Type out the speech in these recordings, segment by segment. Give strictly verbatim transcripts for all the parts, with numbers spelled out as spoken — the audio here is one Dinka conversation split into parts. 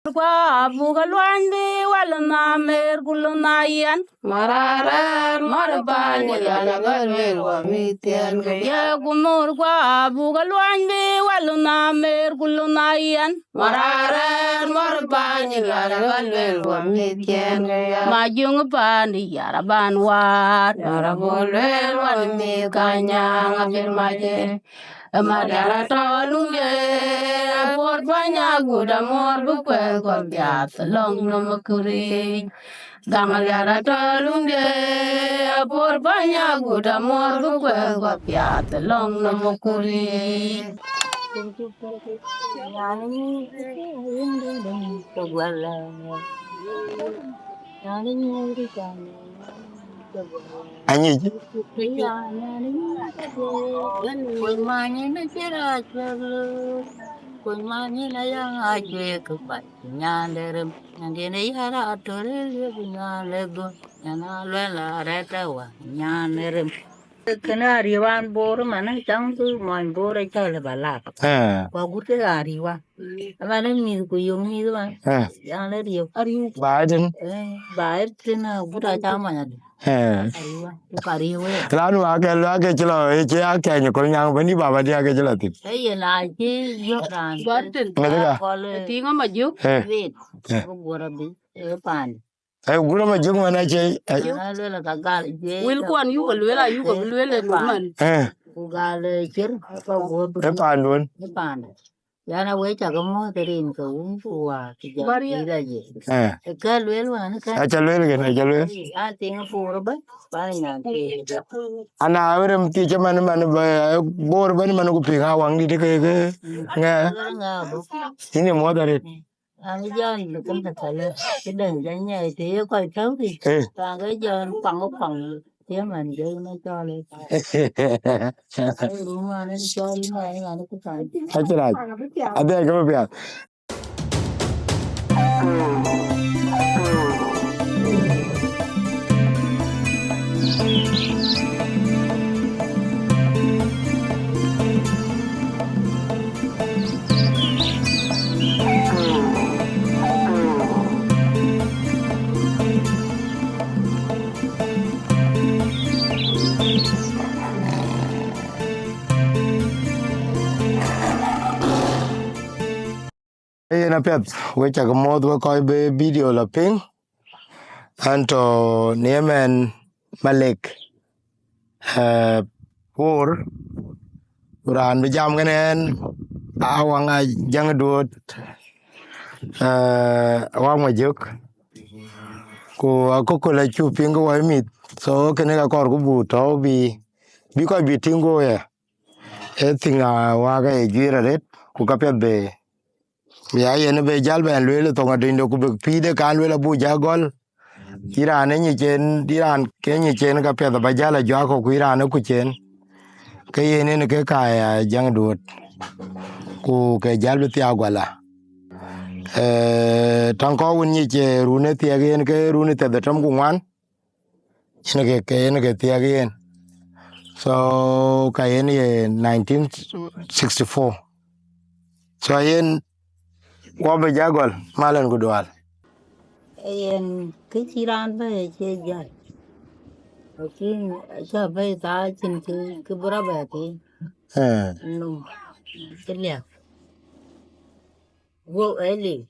Kua buk luany bï wal na mer kulu na yɛn. Mararɛɛr mɔr bäny, ë lɔn ë bä lueel wä mïthiɛn ke ya. Ye ku mor kua buk luany bï wal na mer kulu na yɛn. Mararɛɛr mɔr bäny, ë lɔn ë bä lueel wä mïthiɛn ke ya. Ma jöŋ paan dï yara ban waar. Yara buk lueel wä mïth ka nyaŋ abï mac ë. Ë Madiar atɔ̈ lumde, apuɔ̈r bäny agut amuɔ̈r bï kuɛth guɔ piath lɔŋ nɔm kuric. Gam Madiar atɔ̈ lumde, apuɔ̈r bäny agut amuɔ̈r bï kuɛth guɔ piath lɔŋ nɔm kuric. Anyic. Kuny many na cï rac wek lö, kuny many na yaŋ acuek kuany, nyan de rem, nyan de ne yara atore liep nyan le go, nyan a luel a rɛt awa, nyan de rem. Kënë ariëp an Bor man, cäŋ kï mɔny Bor acä lë ba lak. Eh. Ku agut ke ariëp an. Aman ë mïth ku yöŋ mïth man. Eh. Yan ë riëp. Ariëp. Ba ë tën. Eh, ba ë tën agut acä mɔny adï. Eh. Ariëp an. Ku ka riëp wek. Raan wa ke lɔ ke cï lɔ, ë cï akɛny kɔl nyaŋ bɛ̈n yï baba dia ke cï lɔ thïn. Ë yen a cï yök raan. Ba ë tën. Ŋäthë ka? Kɔl, eh, tiŋ ama jök. Eh. Wet. Eh. Ku guɔr abï. Ë paan. Ai, gurë ma jök man acie, ai. Ana luel ka gal je. Wil kuan yuk luel, ayuk luel ë man. Eh. Ku gal, eh, cir ka guɔ̈p. Ë paanduɔn. Ë paandu. Yana we cak mɔ̈ɔ̈th rin ke wun ku wa, ku jam. Baria. Ila je. Eh. Ë ka luel wan ka. Aca luel kën, aca luel. A tiŋ pur ba, ba nyan ke. Ana awërëm ti cë man, man ba, eh, Bor ban man ku piŋ a waŋ dit ke, ke, ŋɛ. Ŋa bo. Ini mɔ̈ɔ̈th rin. An jɔn lukun ta kale, kidang janya ite ye kɔc tau ki. Eh. Tang ke jɔn pang pang, ye man je na chole. Ai, ruma ne chole ma, ma ne kutan. Acï rac. Adhil ke piath. Yen apiɛth, we cak muɔ̈th we kɔc bï video la piŋ. An tɔ̈ në ëmɛn Malek, eh, Bor, ku raan bï jam kënë ɛn, Awaŋ Ajaŋ Duɔ̈t, eh, Awaŋ Majök. Ku akököl acuk piŋ ke wɔ mïth, so kënë ka kɔɔr ku buk tɔ̈u bï, bï kɔc bï tïŋ go ya. Ee thïŋ a wak aye juiir arëët, ku ka piɛth bï, bï ya yen bï jäl bɛn lueel ë thoŋ adönyde, ku bï pïïrde kan lueel abuk ja gɔl. Yïn raan ë nyic en, yïn raan ke nyic en, ka piɛth aba jäl a juak kɔ̈k, ku yïn raan ë kuc en. Ke yen en ke ka ya Ajaŋ Duɔ̈t, ku ke jäl bï thiaak guala. Eh, täŋ kɔ̈k wën nyic, eh, run ë thiɛk yen ke run ë thiɛth ë tɔm ku ŋuan. Yen ke, ke yen ke thiɛk yen. So, ka yen ye nineteen sixty-four. So, yen wɔ bï ja gɔl, malɛn ku dual. Yen kë cï raan bɛ̈ɛ̈i acie jäl. Lakin acä bɛ̈ɛ̈i thaa cïn kë, kë bï rɔt bɛ̈ɛ̈i piny. Eh. Num, cï liak. Guɔ ë liu.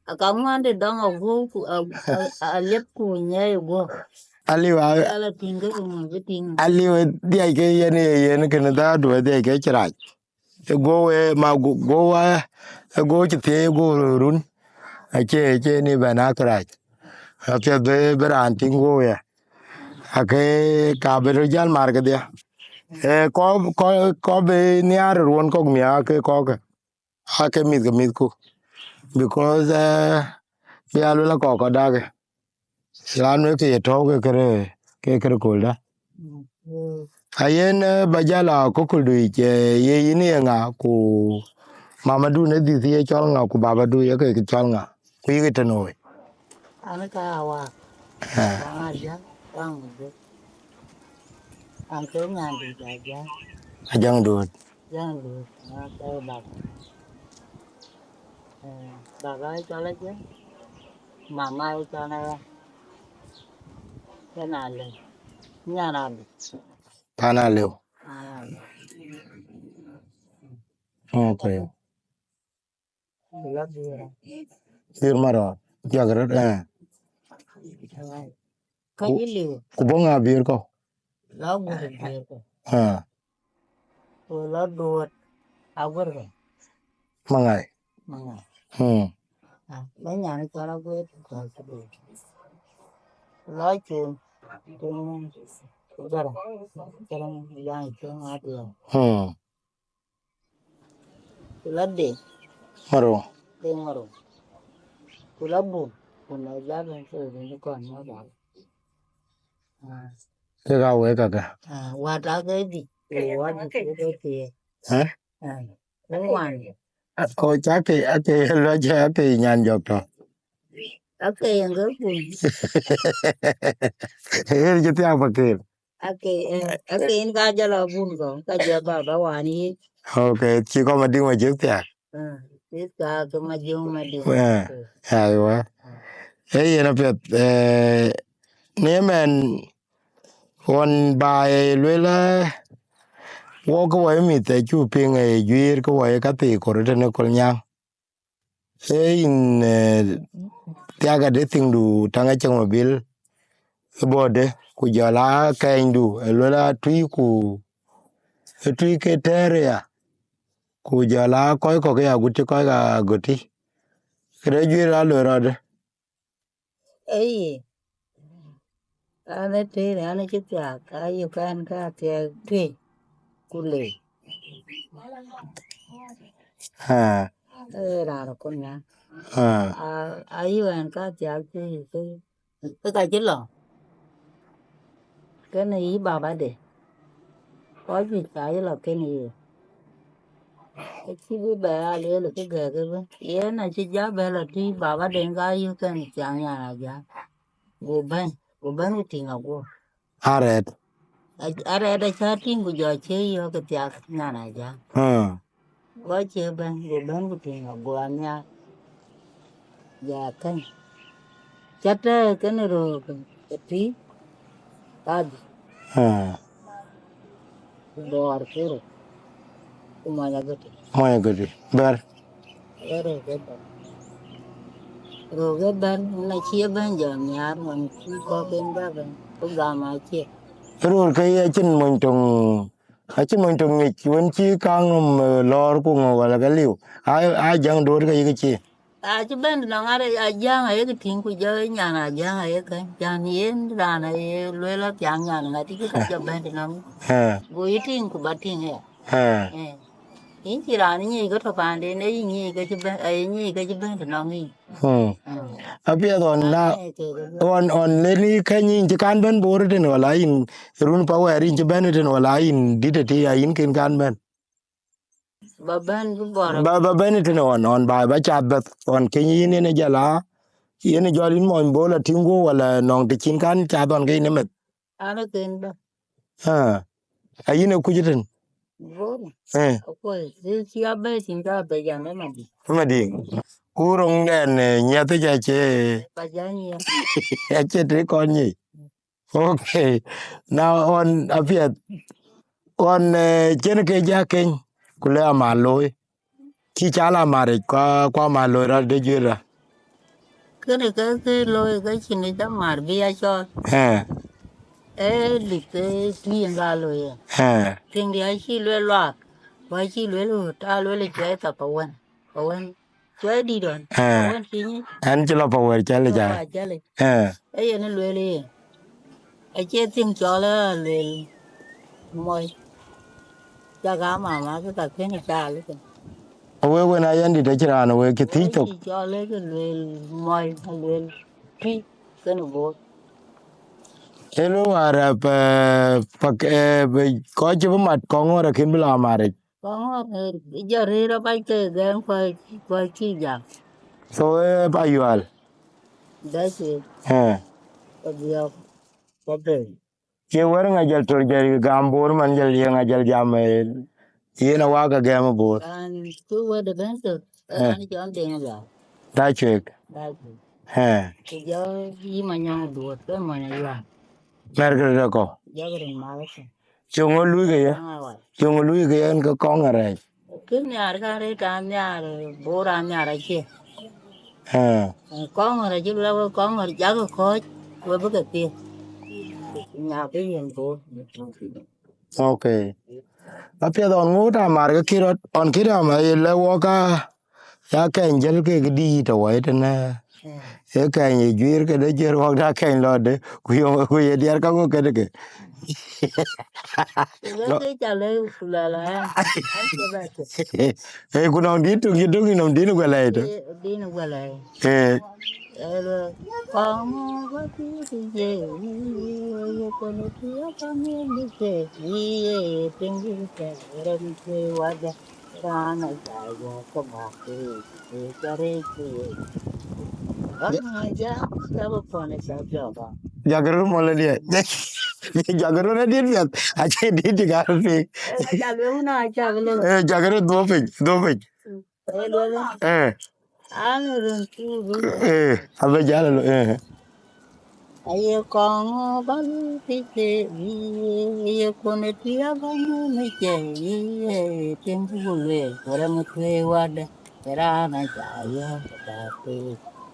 Aka ŋuan de dɔŋ aguɔ ku, a, a, a liep ku nyɛɛi guɔ. Aliu a, ala tïŋ ke ku ŋuan bï tïŋ. Aliu dhiac ke yen ye yen kënë dhaadu dhiac ke cï rac. Ë guɔ wë ma gu-, guɔ wä, ë guɔ cï thiëëc ë guɔ run. Acie, acie ni bɛn a kërac. Apiɛth bï, bï raan tïŋ guɔ wë. Ake ka bï röt jäl mar kedhie. Eh, kɔc, kɔc, kɔc bï nhiaar ruɔ̈n kɔ̈k miäk ke kɔ̈kkë. Ake mïth ke mïthku. Because, eh, bï a luel akɔ̈k kɔc dakë. Raan wek ke ye tɔ̈u ke kërë, ke kërë kööldä. Ayen, eh, ba jäl a kököldu yic, eh, ye yïn ye ŋa, ku mamadun ë dhiëth ye cɔl ŋa, ku babadu ye ke cɔl ŋa, ku yïk tënou? An ka Awaŋ. Eh. Awaŋ Ajaŋ, Awaŋ Ajaŋ. An ke nyan dït Ajaŋ. Ajaŋ Duɔ̈t. Ajaŋ Duɔ̈t. An ke bak. Baba cɔl Ajiëŋ, mama cɔl Aɣɛn. Pan Alëu. Nyan Alëu. Pan Alëu. Pan Alëu. Okay. Lɔ Biir. Biir Marɔɔr. Jɔk röt, eh. Ka Ku, yï liu. Ku bɔ̈ ŋa Biir kɔ̈u? Lɔ Aguër Biir kɔ̈u. Ah. Ku lɔ Duɔ̈t Aguër kɔ̈u. Maŋai. Maŋai. Hmm. Ah, lɔ nyan cɔl Aguër kɔ̈u. Lɔ Cuŋ. Cuŋ Garaŋ. Garaŋ Jaŋ Cuŋ Adiɛŋ. Hmm. Ku lɔ Deŋ. Marou. Deŋ Marou. Ku lɔ Bun. Bun lɔ jal bɛ̈n ke bï kɔn mɔ̈u jal. Ah. Kek aa wek kakë. Ah, wat aa ke dï. Ku wat dï ke ke thiëëk. Eh? Ah. Ku wan. Ah, oh, cak ke, ake lɔ cak ke nyan jɔk tɔ̈. Ake yen ke Bun. Yen cï thiak Pakëër. Ake, eh, ake yen ka jɔl a Bun kɔ̈u, ka jɔl baba wan yic. Okay, cï kɔc Madiŋ ma cïk thiak. Ah, cïk thiak ke Madiŋ, Madiŋ. Eh, aiwa. Ee yen apiɛth, eh, në ëmɛn ɣɔn ba ye lueel, eh, wɔ ke wɔ ye mïth, acuk piŋ, eh, juiir ke wɔ ye ka thii kor tënë Kolnyaŋ. Ee yïn, eh, thiak adï thiŋdu Taŋ Acäŋ Mabil, ë bɔ̈ dë, ku jɔl aa kɛɛnydu, ë luel aa tui ku, ë tui ke tɛ̈ɛ̈r aya, ku jɔl aa kɔc kɔ̈k ë agut cï kɔc aa göt tï. Këde juëër aa loi rɔt dë. Ee ye. An ë tëër, an ë cï thiaak, ayök ɛn ka thiaak tuëc ku lëu. Ah. Ee raan ë Kolnyaŋ. Ah. A, ayök ɛn ka thiaak tuëc, ke, ke ka cï lɔ. Kënë yï babade. Kɔc juëc ka yï lɔ kënë ye. Acï bï bɛ a lueel kë gɛ̈k ëbën. Yen acï ja bɛ lɔ tïc babade ka yök kɛn thiaŋ nyan Ajaŋ. Go bɛ̈n, go bɛ̈n ku tïŋ aguɔ. Arɛɛt. A-, arɛɛt acä tïŋ ku jɔ cie yɔ̈ɔ̈k kë thiak nyan Ajaŋ. Hmm. Go cie bɛ̈n, go bɛ̈n ku tïŋ aguɔ anhiaar. Ja kɛ̈ny. Cä tɛ̈ɛ̈k kënë röök ë tui, kadï. Hmm. Ku bɔɔr ku röök. Ku mɔny agöti. Mɔny agöti. Bɛ̈r. Ee röök ë bɛ̈n. Röök ë bɛ̈n, na cie bɛ̈n jɔ nhiaar, ŋuɔ̈n cï kɔ̈k en bä bɛ̈n, ku gam acie. Röör ke ye acïn mony töŋ, acïn mony töŋ ŋic, wën cï kaŋ nɔm, eh, lɔɔr ku ŋö wala ke liu. A, a jäŋ duööt ke yïk cie. Acï bɛ̈n tënɔŋ arë, Ajaŋ ayek tïŋ ku jɔ nyan Ajaŋ ayek kɛ̈ny. Can yen raan aye lueel athiaŋ nyan ŋa tï cï ka jɔ bɛ̈n tënɔŋ. Eh. Go yï tïŋ ku ba tïŋ aya. Eh. Eh. Yïn cï raan nyic ke tɔ̈ paanden, ee yï nyic ke cï bɛ̈n, ee yï nyic ke cï bɛ̈n tënɔŋ yïn. Hmm. Hmm. Apiɛth ɣɔn na, ɣɔn, ɣɔn leni kɛ̈ny yïn cï kan bɛ̈n Bor tën wala yïn run pa wɛɛr yïn cï bɛ̈n tën wala yïn dït ëtï ya yïn kën kan bɛ̈n? Ba bɛ̈n bï bɔr. Ba, ba bɛ̈n tën ɣɔn, ɣɔn ba, ba cath bɛ̈th, ɣɔn keny yïn yen ë jɔl a, yen ë jɔl yïn mɔny Bor la tïŋ guɔ wala nɔŋ të cïn kan cath ɣɔn ke yïn ë meth? An ë kën bä. Ah. Ayïn ë kuc tën. Bor. Eh. Akuɔi, të cï abɛ tïŋ ka bɛ jam ë Madiŋ. Ë Madiŋ. Ku roŋ dɛn, eh, nyiɛth ca cie. Ba ja nyiɛth. Acie të kɔn nyic. Okay. Na ɣɔn apiɛth. Ɣɔn, eh, cïn ke ja keny, ku le amal looi. Cï cal amaric, kua, kua ma loi rɔt de juël ra. Kënë ke, ke loi ke cïn ë jam mar bï ya cɔɔl. Eh. Eh, lik ke tïŋ ka loi ë. Eh. Tïŋ dia cï luel luak, kua cï luel ɣöt, a luel cuɛi thap awën. Awën. Cuɛi dït ɣɔn. Eh. Awën cï nyic. Ɛn cï lɔ pa wɛ̈ɛ̈r cäl ë cä. Pa cäl ë. Eh. Ee yen ë lueel yen. Acie thiëŋ cɔl ë lueel mɔc. Cak a mama ke ka kënë caal ëkën. Awek wen a yɛn dït acï raan awek cï thiëc thok. Cɔl ë ke lueel mɔc, alueel tui kënë Bor. Ee lueel wäär, eh, pa, pa, eh, kɔc cï bï mat kɔŋ ŋɔ̈ɔ̈r akën bï la maric. Kɔŋ ŋɔ̈ɔ̈r, eh, jɔ rëër abac ke gɛ̈ɛ̈ŋ kuɔc, kuɔc cï jam. So, eh, pa yual. That's it. Eh. Pa biɔk, pa bɛ̈n. Cie wɛ̈r ŋa jɔl tör jɔl gam Bor man jɔl ye ŋa jɔl jam, eh, yen awak agɛm Bor. An, ku wɛ̈t ë bɛ̈n tör. Eh. Raan cɔl Deŋ Lual. Da Cuek. Da Cuek. Eh. Ku jɔ yï Manyɔŋ Duɔt, ke mony Ayual. Mɛr kë rëër kɔ̈u. Jɔ kë rëër mal kë. Cï ŋö luui ke ye? Ŋa wal. Cï ŋö luui ke ye en ke kɔŋ arɛɛc? Kë nhiaar ka rëër ka nhiaar, bor a nhiaar acie. Eh. Eh, kɔŋ arɛɛc cï luel wek kɔŋ arɛɛc jakë kɔ̈ɔ̈c, we bï ke piŋ. Nya ke yen bor. Okay. Apiɛth ɣɔn ŋuut amar ke kï rɔt, ɣɔn kï rɔt ama ye lɛ wɔ ka, ya kɛny jël ke kë dïït awai tënë. Mm. Ye kɛny ye juiir këde juiir wɔk da kɛny lɔde, ku yo, ku ye diɛɛr ka ŋö këde ke. Lɔ- Lɔ- ke ca lɛ ku la la, an, an ke ba ke. Eh, ku nɔŋ dïït tuŋ cï döŋ nɔŋ dïït guɛl ai tɔ. Eh, dïït guɛl ai. Eh. Elo, kɔŋ ba ti ti ye, ye kono ti ya kɔŋ ye mi ke, ye ping ke, ram ke wada, rana ja ya ko ba ke, ye kare ke. Rana ja, ja ko kono sa ja ba. Jagaru mole dia. Jagaru na dia dia. Ache dia dia garfi. Eh, ja lo na ja lo. Eh, jagaru do piny, do piny. Eh, luel, eh. An run tu run. Eh, abe jal lo, eh. Aye kɔŋ bal ti ke, ye kun ti aba mu mi ke, ye tin ku luel, wala mu tue wada, rana ja yo ta ku,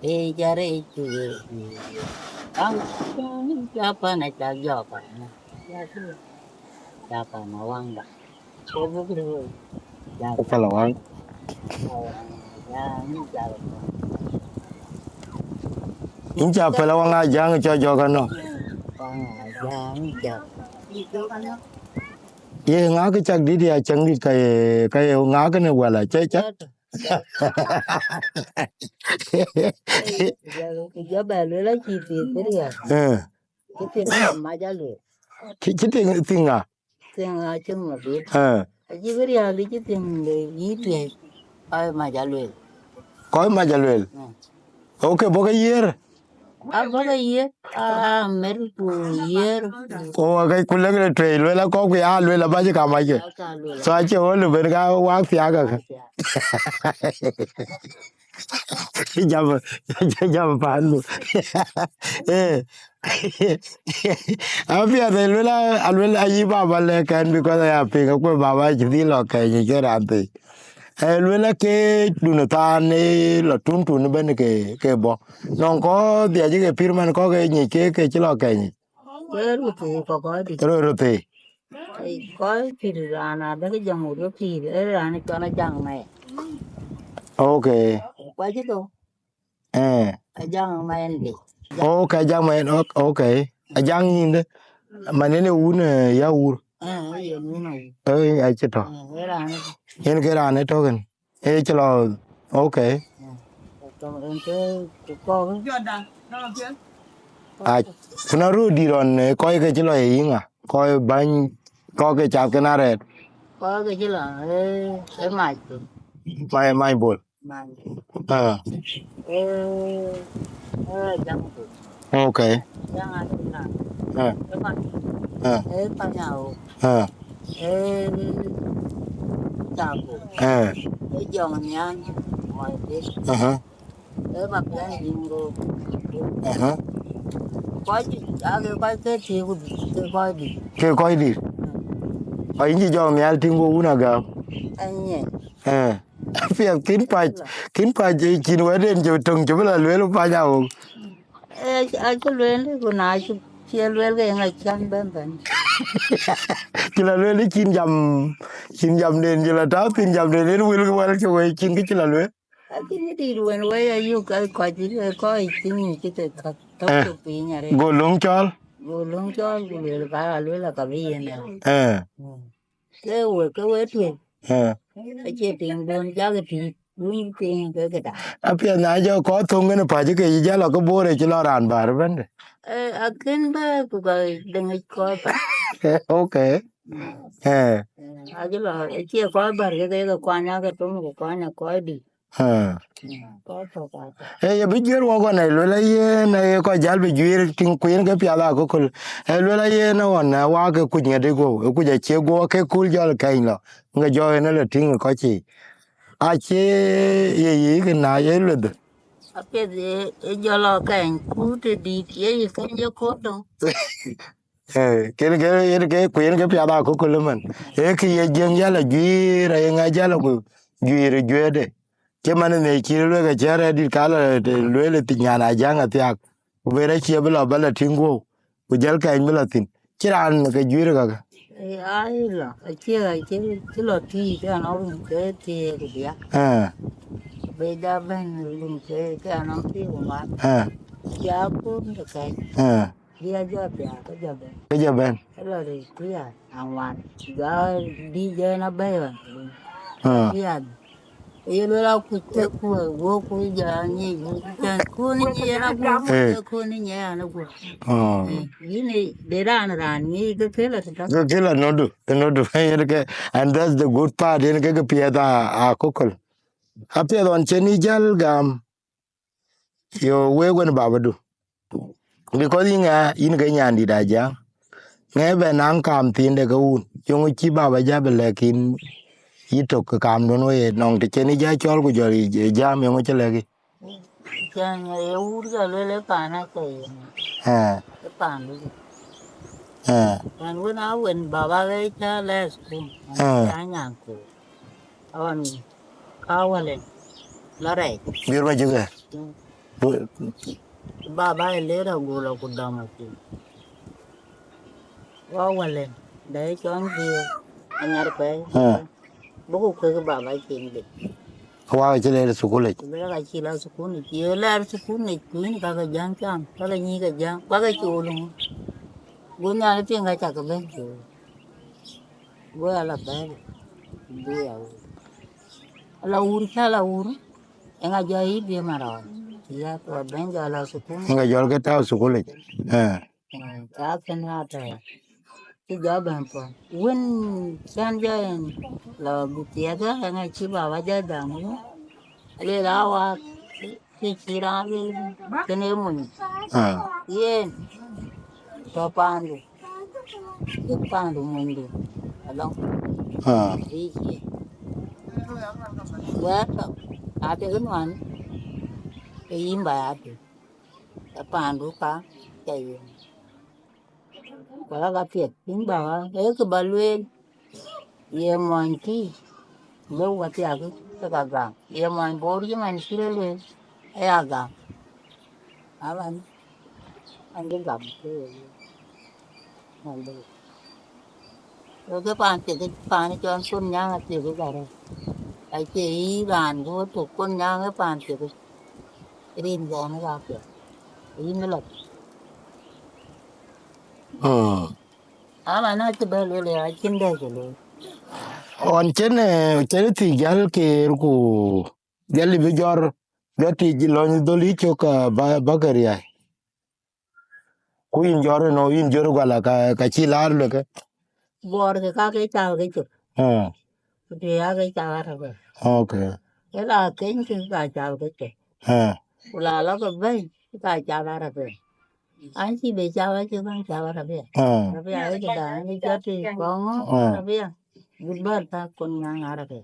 e jare tu. An kun ja pa na ja yo pa na. Ja pa na wanga. Pɛlɛ waŋ. Yïn ca pɛlɛ waŋ a jaŋ cɔ jɔk anɔ. Ye ŋa kë cak dït ya cäŋ dït ka ye, ka ye ŋa kënë wala cë cak. Jɔ bɛ luel acï thiëëk kë riɛl. Eh. Cï thiëëk mac a luel. Cï, cï thiëëk, thiëëk ŋa? Thiëŋ acïn madït. Eh. Acï bï riääk, cï thiëŋ de yï tuɛɛc, kɔc mac a luel. Kɔc mac a luel? Mm. Okay, bɔ̈ ke yiër? A bɔ̈ ke yiër, a, a, mɛt ku yiër. Ku wɔ ke ku lek de tuɛɛc luel, a kɔ̈k ku ya luel, a bäc ka mac ke. Ka luel. So, acie ɣöl ben ka wak thiaak aka. Jam, jam pandu. Eh. Apiɛth, aluel, aluel ayï baba lɛ̈k ɛn, because aya piŋ, akuɔ̈c baba cï dhil lɔ kɛɛc ke raan thii. Aluel ake dun thaan, eh, lɔ tun tun ëbɛ̈n ke, ke bɔ̈. Nɔŋ kɔ̈k dhiac ke pïr man kɔ̈k ke nyic ke, ke cï lɔ kɛɛc. Ke röt thii kɔ̈k kɔ̈k dï. Röt, röt thii. Ai, kɔc pïr raan adek jɔŋ wut ke pïr, ee raan cɔl Ajaŋ Mɛɛn. Okay. Kuac cï thou. Eh. Ajaŋ Mɛɛn dï. Okay, Ajaŋ Mɛɛn, ok-, okay. Ajaŋ yïndë. Man yen ee wun, eh, ya wur. Eh, yen wun awur. Eh, acï tɔ̈. Eh, ee raan. Yen ke raan ë tɔ̈ kën. Ee cï lɔ, okay. A, kuna röördït ɣɔn, eh, kɔc ke cï lɔ ye yïŋa, kɔc bäny, kɔc ke cath kën arɛɛt. Kɔc ke cï lɔ, eh, eh, mac. Mac, mac bol. Mac. Ah. Eh, eh, jam tu. Okay. Jam atu na. Ah. Eh, mac. Ah. Eh, panyau. Ah. Eh, Chaku. Eh. Eh, Jong Nyan. Moite. Aha. Eh, Mapian Jingo. Aha. Kɔc, ake kɔc ke ti ku ke kɔc dït. Ke kɔc dït. Mm. Kɔc yïn cï Jong Nhial tïŋ ku wun agam. Anye. Eh. Apiɛth kïn pac, kïn pac, eh, cïn wɛ̈tden cï töŋ cï bï la lueel pac awok. Eh, acï lueel, ku na cï, cï lueel ke ŋa cän bɛ̈n bɛ̈n. Cï la lueel cïn jam, cïn jamden cï la tääu thïn, jamden yen wël ke wal cï wei cïn kë cï la lueel. Acïn kë dït wën wei ayuk, ai, kɔc, eh, kɔc cï nyic cï ke ka tɔ̈ Eh. Thok piny arëët. Go löŋ cɔl? Go löŋ cɔl, ku lueel ka, lueel ka bï yen ya. Eh. Mm. Ke we, ke we tueŋ. Eh. Acie piŋ don jak ë tïït, wun piŋ ke këda. Apiɛth na jɔ kɔc thöŋ kën pac ke yï jal ke bor ë cï lɔ raan bär bɛ̈n de. Eh, akën bä ku ka dëŋ kɔc pa. Okay. Mm. Eh. Eh, acï lɔ, acie kɔc bär ke ke kuany ake tom ku kuany kɔc dït. Eh. Mm, kɔc tɔ̈ ka. Eh, ye bï juër wɔ kɔn ë luel ayen, eh, kɔc jäl bï juër tïŋ kueen ke piath akököl. Eh, luel ayen ɣɔn, eh, wak ke kuc ŋɛt ë guɔ̈u, ë kuc acie guɔ̈u ke kul jɔl kɛny lɔ. Ŋa jɔ en ë lɔ tïŋ ë kɔc cï. acie ye yïk na ye lueth. Apiɛth ë jɔl ɔ kɛny ku të dït ye yï keny ye kodo. Kën ke yen ke ku yen ke piath akököl ëmën. Ee kë ye Jiëŋ jäl a juiir, aye ŋa jäl a ku juiir ë juëëde. Cï man ë cï lueel ke cï rɛ̈ɛ̈r dït ka lɔ lueel ë nyan Ajaŋ athiak, ku ben acie bï lɔ bä lɔ tïŋ guɔ̈u, ku jäl kɛny bï lɔ thïn. Cï raan ke juiir kakë. Ai lɔ, acie, acie, cï lɔ tïï ke anɔŋ rum ke thiëëk diäk. Be ja bɛ̈n rum ke ke anɔŋ tïï ku mat. Cia kun ke kɛny. Bï a jɔ thiaak ke jɔ bɛ̈n. Ke jɔ bɛ̈n. Ke lɔ rëëc tïï aŋuan. Jɔ dï jɛ na bɛ̈i ɣɔn. Tïï ye luel akuc tek ku wok ku jɔ ŋic ku cän kun nyic yen aguɔ. Ke kun nyic yen aguɔ. Yïn de raan raan ŋic ke kël atëtɔ. Ke kël anɔdu, anɔdu. Yen ke, and that's the good part, yen ke ke piɛth akököl. Apiɛth ɣɔn cïn yï jäl gam. Yo, wek wën babadu. Because yïn ŋa, yïn ke nyandït Ajaŋ. Ŋɛ bɛ naŋ kam thiin de ke wun. Yöŋ cï baba ja bï lɛ̈k yïn yï tök ke kamdun we ye nɔŋ të cen yï ja cɔl ku jɔl yï jam yöŋ cï lɛ̈k yï. Cän ye wur jɔ luel ë paan athɛɛr. Ë paandu. Ɣɛn wën a wën baba ke cä lɛɛth kum. Ɣɛn cä nyan ku. Awan ka walen la rɛɛc. Biur ba jëgɛ. Baba e ler agul aku dɔm aku. Wa walen da e cɔn biur anyar pɛi. Buku kuek baba cin de. Wa cï ler sukul ic. Bela ka cï la sukul ic. Ye ler sukul ic kuin ka ka jang cam. Ka ka nyi ka jang. Ka ka cul. Gun ya ni piŋ ka cak ben cul. Go ya la bɛɛr. Go ya wur. Ala wur ca la wur. Enga jɔ yi bi marɔn. Ya to ben jɔ la sukul. Enga jɔl ke taw sukul ic. Ë. Ca ken ya tɛ. Ci jɔ ben po. Win can jɔ en la bi tiɛth enga ci baba jɔ dam. Le la wa. Kë cï raan lueel kënë mony. Yen tɔ paandu, kë paandu monydu alɔŋ. Aa. Yic ye wɛ̈ɛ̈r tɔ, na tek nuan, ke yïn ba ya tek. Ke paandu ka ca yen. Wala ka piɛth, yïn ba ɣa, ee kë ba lueel. Ye mony tïï, lëu ka thiaakï, ke ka gam. Ye mony boor cï man cï rɔt lueel, aya gam. Aman, an cï gam, ke ye lueel. Man bï. Ke ke paan thiek, paan cɔn kun nyaŋ athiek ke gare. Acie yï raan, ku tuk kun nyaŋ ë paan thiek. Rin gɔn ë ka piɛth. Yïn ë lɔ. Aa. Ama na cï bɛ lueel ya cïn dɛ cï lueel. Ɣɔn cïn, eh, cïn thiëc jäl keer ku jäl bï jɔr, jɔ tic lɔny dhöl yï cök, ah, ba, ba ke riai. Ku yïn jɔr ënɔ, yïn jɔr guala ka, ka cï laar lueke. Bɔɔr ke ka ke cath ke cök. Eh. Ku të ya ke cath arëk. Okay. Ke la keny ke ka cath ke cök. Eh. Ku la lɔ ke bɛ̈ny ke ka cath arëk. An cï be cath acï bɛ̈n cath arabia. Ah. Arabia ë këda, an cï jɔt tïc kɔŋ ŋö, ah, arabia. Gut bär thaak kun nyaŋ arabia.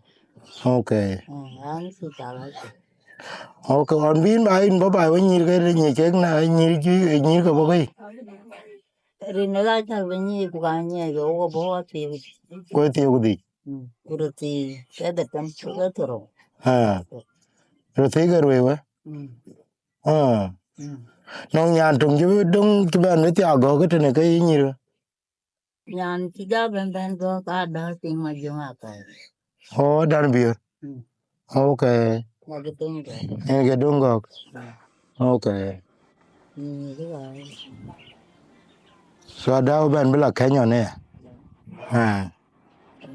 Okay. Ah, an cï cath acï. Okay, ɣɔn bï yïn ba yïn bɔ̈ ba wë nyïïr ke nyïïr kek na nyïïr juëc, nyïïr ke bɔ̈ ke yï. Rin ë ka cäk bï nyïïr ku ka nyiɛc ke wok bɔ̈ wa thiëëk. Ku thiëëk ku dhïc. Mm, ku röt thii ke dhetem, ku ke thoro. Ah. Röt thii ke ruëëu, eh? Mm. Ah. Mm. Nɔŋ nyan töŋ cï bï döŋ cï bɛ̈n bï thiaak gɔ̈k tënë ke yï nyïïr. Nyan cï ja bɛ̈n bɛ̈n gɔ̈k ka dɔ̈ɔ̈r piny ma jöŋ akai. Oh, dan biör. Mm. Okay. Yen ke döŋ gɔ̈k. Mm. Okay. Mm, kë ba. So ada bɛ̈n bï la keny ɔn ë. Ah.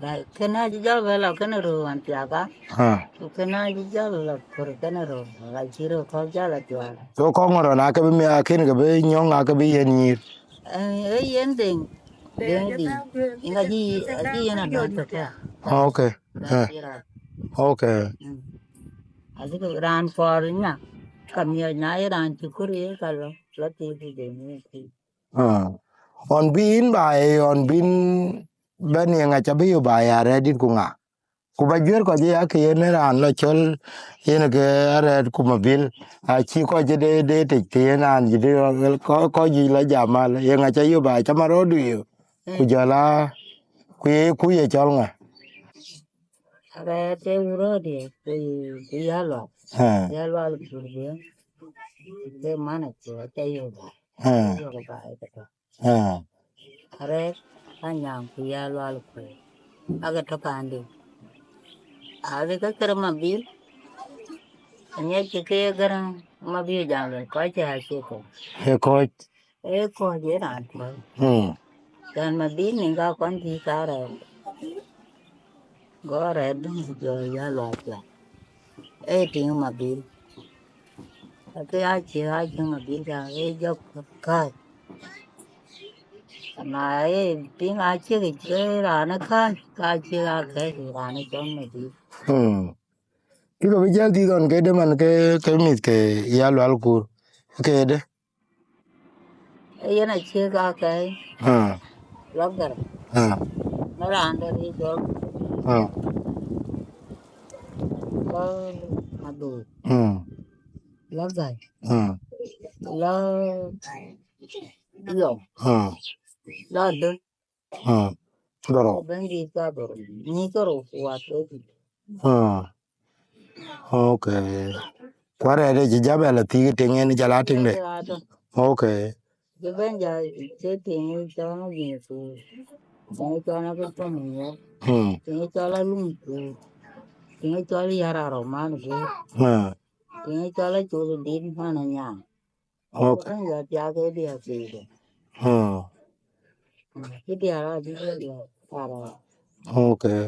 Ba kënë acï jɔ bɛ lɔ kënë röör wan thiaka. Ah. Ku kënë acï jɔ bɛ lɔ pur kënë röör, ka cï röör kɔ̈k jɔ lɔ jual. So kɔŋ ŋɔrɔ na ke bï mi akën ke bï nyɔŋ ake bï yen nyïïr. Eh, eh, yen deŋ, deŋ di. Inga ji, ji yen adɔ̈ tök ya. Ah, okay. Ba, eh, cï rɔt. Okay. Mm. Acï ke raan kɔɔr nya, ka miɔc na ye raan cï kur ye ka lɔ, lɔ ti ti deŋ ni ti. Ah. Ɣɔn bï yïn ba, ɣɔn bï yïn bɛ̈n ye ŋa ca bï yï ba ya rɛ̈ɛ̈r dït ku ŋa? Ku ba juëër kɔc ë ya ke yen ë raan lɔ cɔl, yen ke arɛɛt ku Mabil, acï kɔc ë de, de tec të yen raan jï de, kɔc, kɔc juëc lɔ jam mal, ye ŋa ca yop ba ca ma rɔɔdu yo, ku jɔl a, ku ye, ku ye cɔl ŋa? Arɛɛt ke wurɔɔdiɛ, ku, ku ya lual. Ha. Ya lual kur biɛ. Ke man acie, acie yök ba. Ha. Yök ba, ë ke tɔ. Ha. Arɛɛt, anyaŋ ku ya lual kur. Ake tɔ pande. Ade ke kere Mabil. Anyɛ cï ke gäräŋ Mabil jam lɔ, kɔc cï acie kɔc. Ee kɔc. Ee kɔc ye raan tuɔ̈l. Hmm. Can Mabil ni ka kɔn bï ka rɛɛt. Go rɛɛt dum ku jɔ ya lual cuɛt. Ee tiŋ Mabil. Ke acie, acie Mabil ka, ee jɔk kääc. Na ee piŋ acie ke, ke raan kääc, ka acie akɛ̈ɛ̈c raan cɔl Mabil. Hmm. Kë ke bï jäl dhil ɣɔn këde man ke, ke mïth ke ya lual kur. Këde. Yen acie ka kɛ̈ɛ̈c. Ah. Lɔ gɛr. Ah. Lɔ raan dɛ̈ ri jɔl. Ah. Lɔ madhuur. Mm. Lɔ gäi. Ah. Lɔ yɔm. Ah. Lɔ döl. Ah. Dɔrɔ. Bɛ̈nydït ka dɔrɔ. Nyi kärou ku wat wek. Ah. Okay. Ku arɛɛt ë cï jabɛl athïk tiŋ en jal a tiŋde. Ade. Okay. Ke bɛ̈n ja cï tiŋ cɔl ŋö bï ku. Tiŋ cɔl ŋö ke tɔm ŋö. Hmm. Tiŋ cɔl alum ku. Tiŋ cɔl yar aroman ku. Hmm. Tiŋ cɔl acol dit man anyaŋ. Okay. Ku bɛ̈n ja thiak ke diäk thiik. Hmm. Kë diäk a cï ke diäk para. Okay.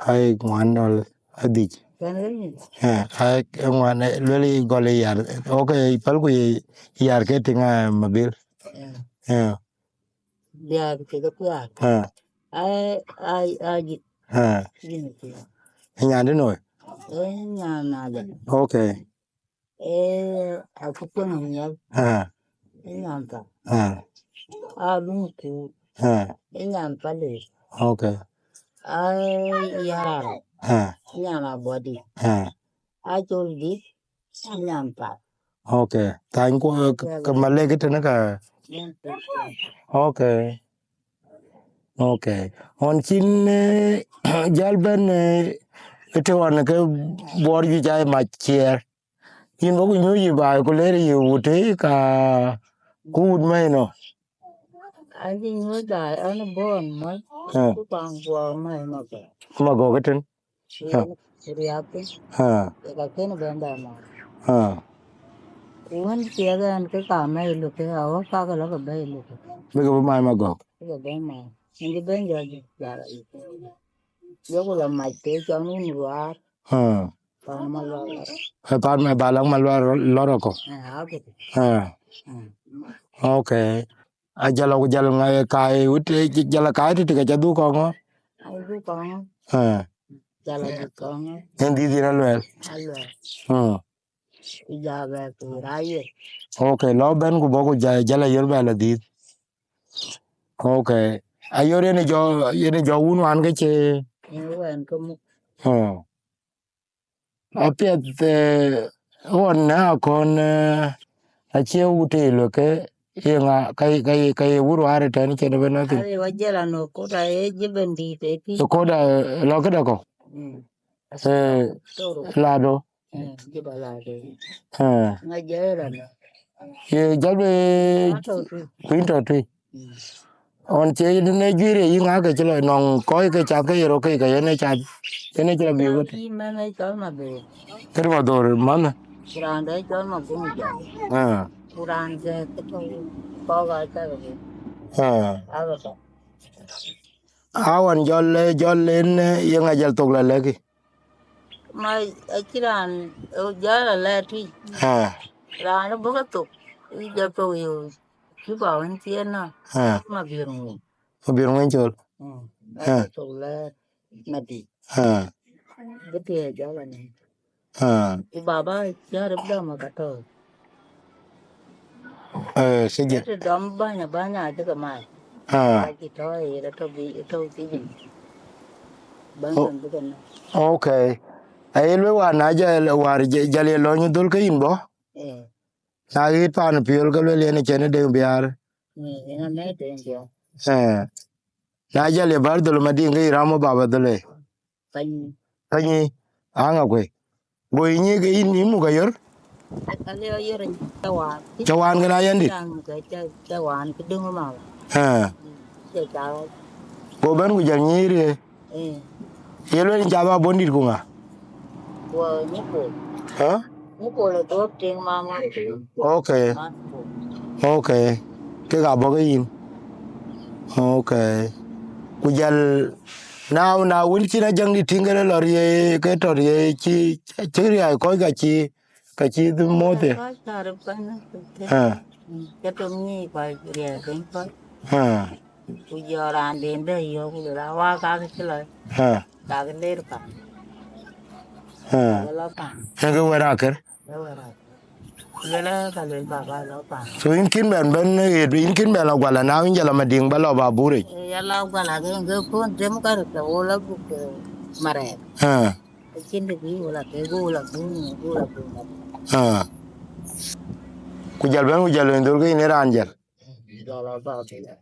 Ai ŋuan dɔl adhic. Kɛn ke nyin. Eh, ai ŋuan, eh, luel i gɔl i yar. Okay, pälku ye yar ke tiŋ a Mabil. Eh. Eh. Diäk ke ke kuaar. Eh. Ai, ai, ai, ji. Eh. Ji ni kuaar. Nyan di noi? Eh, nyan na de. Okay. Eh, aku kueŋ miɛl. Ah. Inyan thar. Ah. Alum ku. Ah. Inyan pale. Okay. Ai, yarara. Ah. Inyan abodi. Ah. Acol dit. Inyan thar. Okay. Thank you. Ke malek tene ka. Yan tu. Okay. Okay. On chin, eh, jal ben, eh, ite wan ke bor ju jai machier. Yïn bɔ̈ ku nyuc yï baai ku leer yï wut tëë ka ku wut mɛ̈i nɔ. An cï nyuc baai, an bɔ̈ ɣɔn mɔ̈c, ah, ku kuaŋ guɔ mɛ̈i Magɔ̈k. Magɔ̈k ëtën. Ku, ah, yen riääk piny. Ah. Ye ka kën bɛ̈n bɛ mɔ̈c. Ah. Ku wën ciɛk ɛn ke ka mɛ̈i lukë, awä pakë lɔkë bɛ̈i lukë. Bïkë bï mac Magɔ̈k. Bïkë bɛ̈n mac. Yïn cï bɛ̈n jɔ jɔ jal ayï. Yok lɔ mac ke cɔn wun ruaar. Ah. Pan Malual. Eh, pan me ba lak Malual lɔ rɔkɔ. Ah, okay. Ah. Mm. Okay. A jala ku jal ŋa kai wut, eh, jala kai ti ti ka ca dhuk kɔŋɔ. Ai dhuk kɔŋɔ. Ah. Jala dhuk kɔŋɔ. En dhil dhil aluɛl. Aluɛl. Hmm. Ku ja bɛ ku ra ye. Okay, lɔ ben ku bɔ ku ja, jala yor bɛ la dhil. Okay. Ayor yen jɔ, yen jɔ wun wan ke ce. Yen wan ke muk. Oh. Apiɛth, eh, ɣɔn na akɔn, eh, acie wut e lo ke, ye ŋa, ka, ka, ka ye wur war tɛn cen ben nothing. Ai, wa jela no koda e jiben di te ti. Koda, eh, lo ke da ko. Mm. Eh, toro. Lado. Eh, jiba lado. Eh. Nga jera na. Ye jabe. Ato tu. Kuin to tu. Mm. Ɣɔn cie yïn ë juëër ye yï ŋa ke cï lɔ nɔŋ kɔc ke cath ke ye rɔt ke ke yen ë cath, yen ë cï lɔ bï wët. Kï mɛn ë cɔl Madhor. Kër Madhor man. Ku raan dɛ cɔl Maguŋ Jɔk. Ah. Ku raan dɛ ke tɔ̈ kɔk aa cak bï. Ah. Aa bɛ tɔ̈. A ɣɔn jɔl, jɔl en, eh, ye ŋa jɔl thok la lɛ̈kï? Ma acï raan, eh, jɔl la lɛ̈k tui. Ah. Raan bɔ̈ ke thok, ë jɔl thok yo. Juba wën thiëër nɔn. Ah. Mabior ŋuny. Mabior ŋuny col. Mm. Ah. Thok la Madi. Ah. Bï thiëër jɔl anï. Ah. Ku baba cï arëp dɔm ka tɔ̈u. Eh, sijin. Ëtë dɔm bäny, bäny acï ke mac. Ah. Acï tɔ̈ ë, ë tɔ̈ bï, ë tɔ̈ sijin. Bäny Oh. Bɛ̈n bï ke nɔ̈k. Okay. Aye lueel wäär na jal, wäär jal ye lɔny dhöl ke yïn bɔ̈. Eh. Na ɣet paan piöl ke lueel yen cïn deŋ biäär. Eh, yen a mɛt deŋ biäär. Eh. Na jal ye bär dhöl Madiŋ ke yï ram baba dhöl. Pany. Pany. Aŋa kuei. Go yï nyic ke yïn, yïn muk Ayör? Alë Ayör cä waan. Cä waan kën Ayöndït? Cä, cä, cä waan kë döŋ mama. Ëë. Cä cä. Go bɛ̈n ku jal nyic riëëc. Ëë. Ye lueel yïn cä bä bondït ku ŋa? Wo nyuku. Hä? Nyuku le duɔ̈p tiŋ mama. Okay. Mama. Okay. Kek abɔ̈ ke yïn. Okay. Ku jal na, na wën cïn Ajaŋdït tïŋ ke lɔ riëëc, ke tɔ riëëc cï, cï riäi kɔc ka cï, ka cï dhï moth ye. Kɔc ka röt bɛ̈n. Ah. Ke tɔŋ nyic kɔc riɛɛr bɛ̈n kɔc. Ah. Ku jɔ raan den bɛ yɔ̈ɔ̈k ku lɔ la wa ka ke cï lɔ. Ah. Ka ke ler ka. Ah. Ka ke lɔ ka. Ke ke wɛ̈t akër. Ke wɛ̈t akër. Luel ka luel baba lɔ paŋ. So yïn kën bɛn bɛn ɣet, yïn kën bɛn lɔ guala na yïn jɔ lɔ Madiŋ ba lɔ ba burec. Eh, ya lɔ guala ke ke kon tem ka rut ke wo lɔ buk, eh, marɛɛr. Ah. Acïn de bi wo la ke go la bun, go la bun. Ah. Ku jal bɛn ku jal luel dhöl ke yïn ë raan jal. Jɔ lɔ ba ke ya.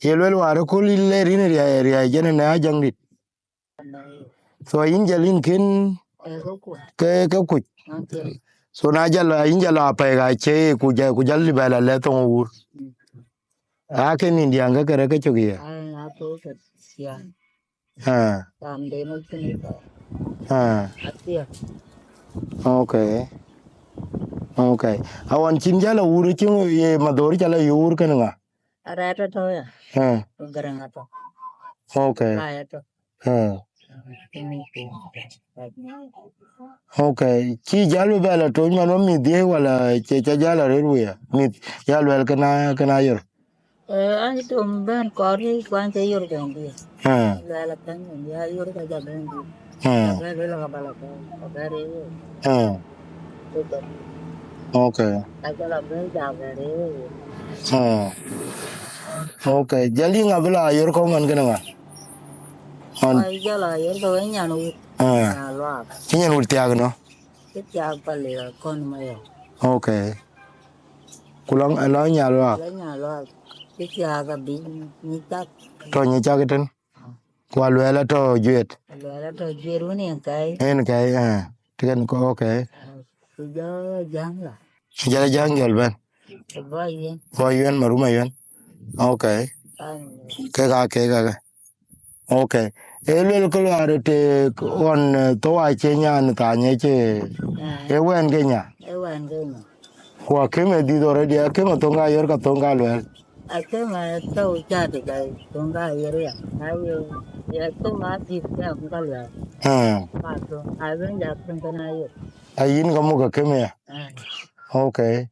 Ye luel wäär ë köl yïn ler yïn riäi, riäi jɛn ë na Ajaŋdït. So yïn jal yïn kën ke, ke kuc. So na jal, yïn jal apɛi ka cie ku jal, ku jal lï bɛ la lɛ thoŋ wur. A kën Indian ke kërɛ ke cök ye. Ah. Ah. Okay. Okay. Awan cïn jal a wur cï ye madhor jal a yur kën ŋa? Arɛt atɔ̈ ya. Ah. Garaŋ atɔ̈. Okay. Bai atɔ̈. Ah. Okay. Cï jal bï bɛ lɔ tony man wä mïth dhiëëth wala cie ca jal arëët wëë? Mïth ya luɛl këna, këna Ayör. Eh, an tom bɛ̈n kɔɔr yï kuany ke Ayör jɔŋ dhiëëth. Ah. Luɛl akën ya Ayör ka ja bɛ̈n dhiëëth. Ah. Ka bɛ̈n luel ka ba lɔ bɛ̈n, ka bɛ̈n rëër. Ah. Okay. Ka jɔl a bɛ̈n ja bɛ̈n rëër. Ah. Okay. Jal yï ŋa bï la Ayör kɔ̈u man kënë ŋa? Ɣɔn. Ai, jɔl a Ayör ke wek nyan wut. Ah. Nyan luaak. Cï nyan wut thiaak nɔ? Cï thiaak pal ya kɔn ma ya. Okay. Ku lɔ, lɔ nyan luaak. Lɔ nyan luaak. Cï thiaak abï nyic cak. Tɔ nyic cak tën. Ku aluɛɛl atɔ juet. Aluɛɛl atɔ juet wun en kɛi. En kɛi, ah. Tïkɛn kɔ, okay. Ku jɔ Ajaŋ la. Jal Ajaŋ jɔl bɛ̈n. Bɔ̈ Yuɛn. Bɔ̈ Yuɛn, Marum Ayuɛn. Okay. Ke ka, ke ka, ke. Okay. E luel ke luaar te ɣɔn, eh, thou acie nyan thany ece. Ah. E wɛn ke nya. E wɛn ke nya. Ku akëm e dhith already, akëm e thoŋ ka Ayör ka thoŋ ka luɛɛl. Akëm a thou ca de ka thoŋ ka Ayör ya. Na ye, ye akëm a dhith ka ka luɛɛl. Ah. Ma thoŋ, a ben ja thoŋ ka na ye. A yïn ka muk akëm ya. Ah. Okay.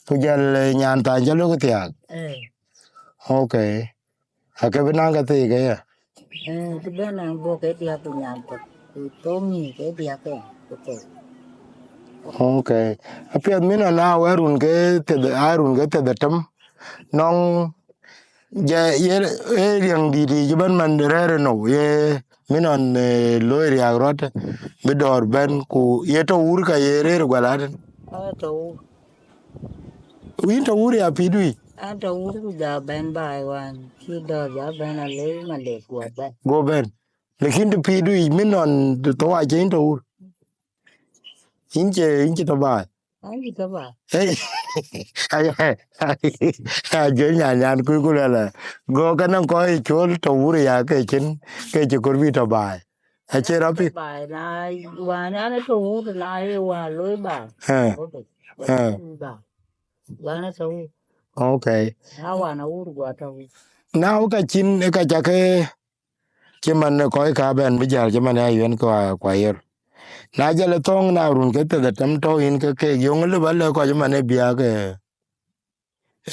Ku jal, eh, nyan thany jal wek thiaak. Eh. Okay. Ake bï naŋ ka thii ke ya. Eh, të bɛ̈n naŋ bɔ̈ ke diäk ku nyan tök. Ku thoŋ nyi ke diäk ke, ku thou. Okay. Apiɛth min ɔn a wɛ̈t run ke thieth, a run ke thieth atem. Nɔŋ jɛ ye, e riɛŋ dït yic ëbɛ̈n man rɛ̈ɛ̈r ë nou, ye min ɔn, eh, looi riääk rɔt, bï dɔ̈ɔ̈r bɛ̈n, ku ye tɔ wur ka ye rëër guɛl atën. Aa, tɔ wur. Yïn tɔ wur ya pïïr dui? An tɔ wur ku ja bɛ̈n baai wan, cï dɔ̈ɔ̈r ja bɛ̈n alei malek guɔ bɛ̈n. Go bɛ̈n. Lakin të pïïr dui, min ɔn thou acie yïn tɔ wur. Yïn cie, yïn cie tɔ baai. An cï tɔ baai. Hey. Ay, ay, ay, ay, jɔl nyan nyan kuc ku lɛlɛ. Go ka nɔŋ kɔc col tɔ wur ya ke cïn, ke cï kor bï tɔ baai. Acie rɔt pïk. Baai na, wan an tɔ wur na ye wan looi baai. Eh. Okay. Eh. Baai. Wan tɔ wur. Okay. Na wan a wur guɔ tɔ wur. Na wek ka cïn, e ka ca ke, cï man kɔc ka bɛ̈n bï jäl, cï man ya Yuɛn kua, kua Ayör. Na jal ë thɔ̈ŋ na run ke thieth atem tɔ yïn ke keek, yöŋ lëu ba lɛ̈k kɔc man e biäk, eh,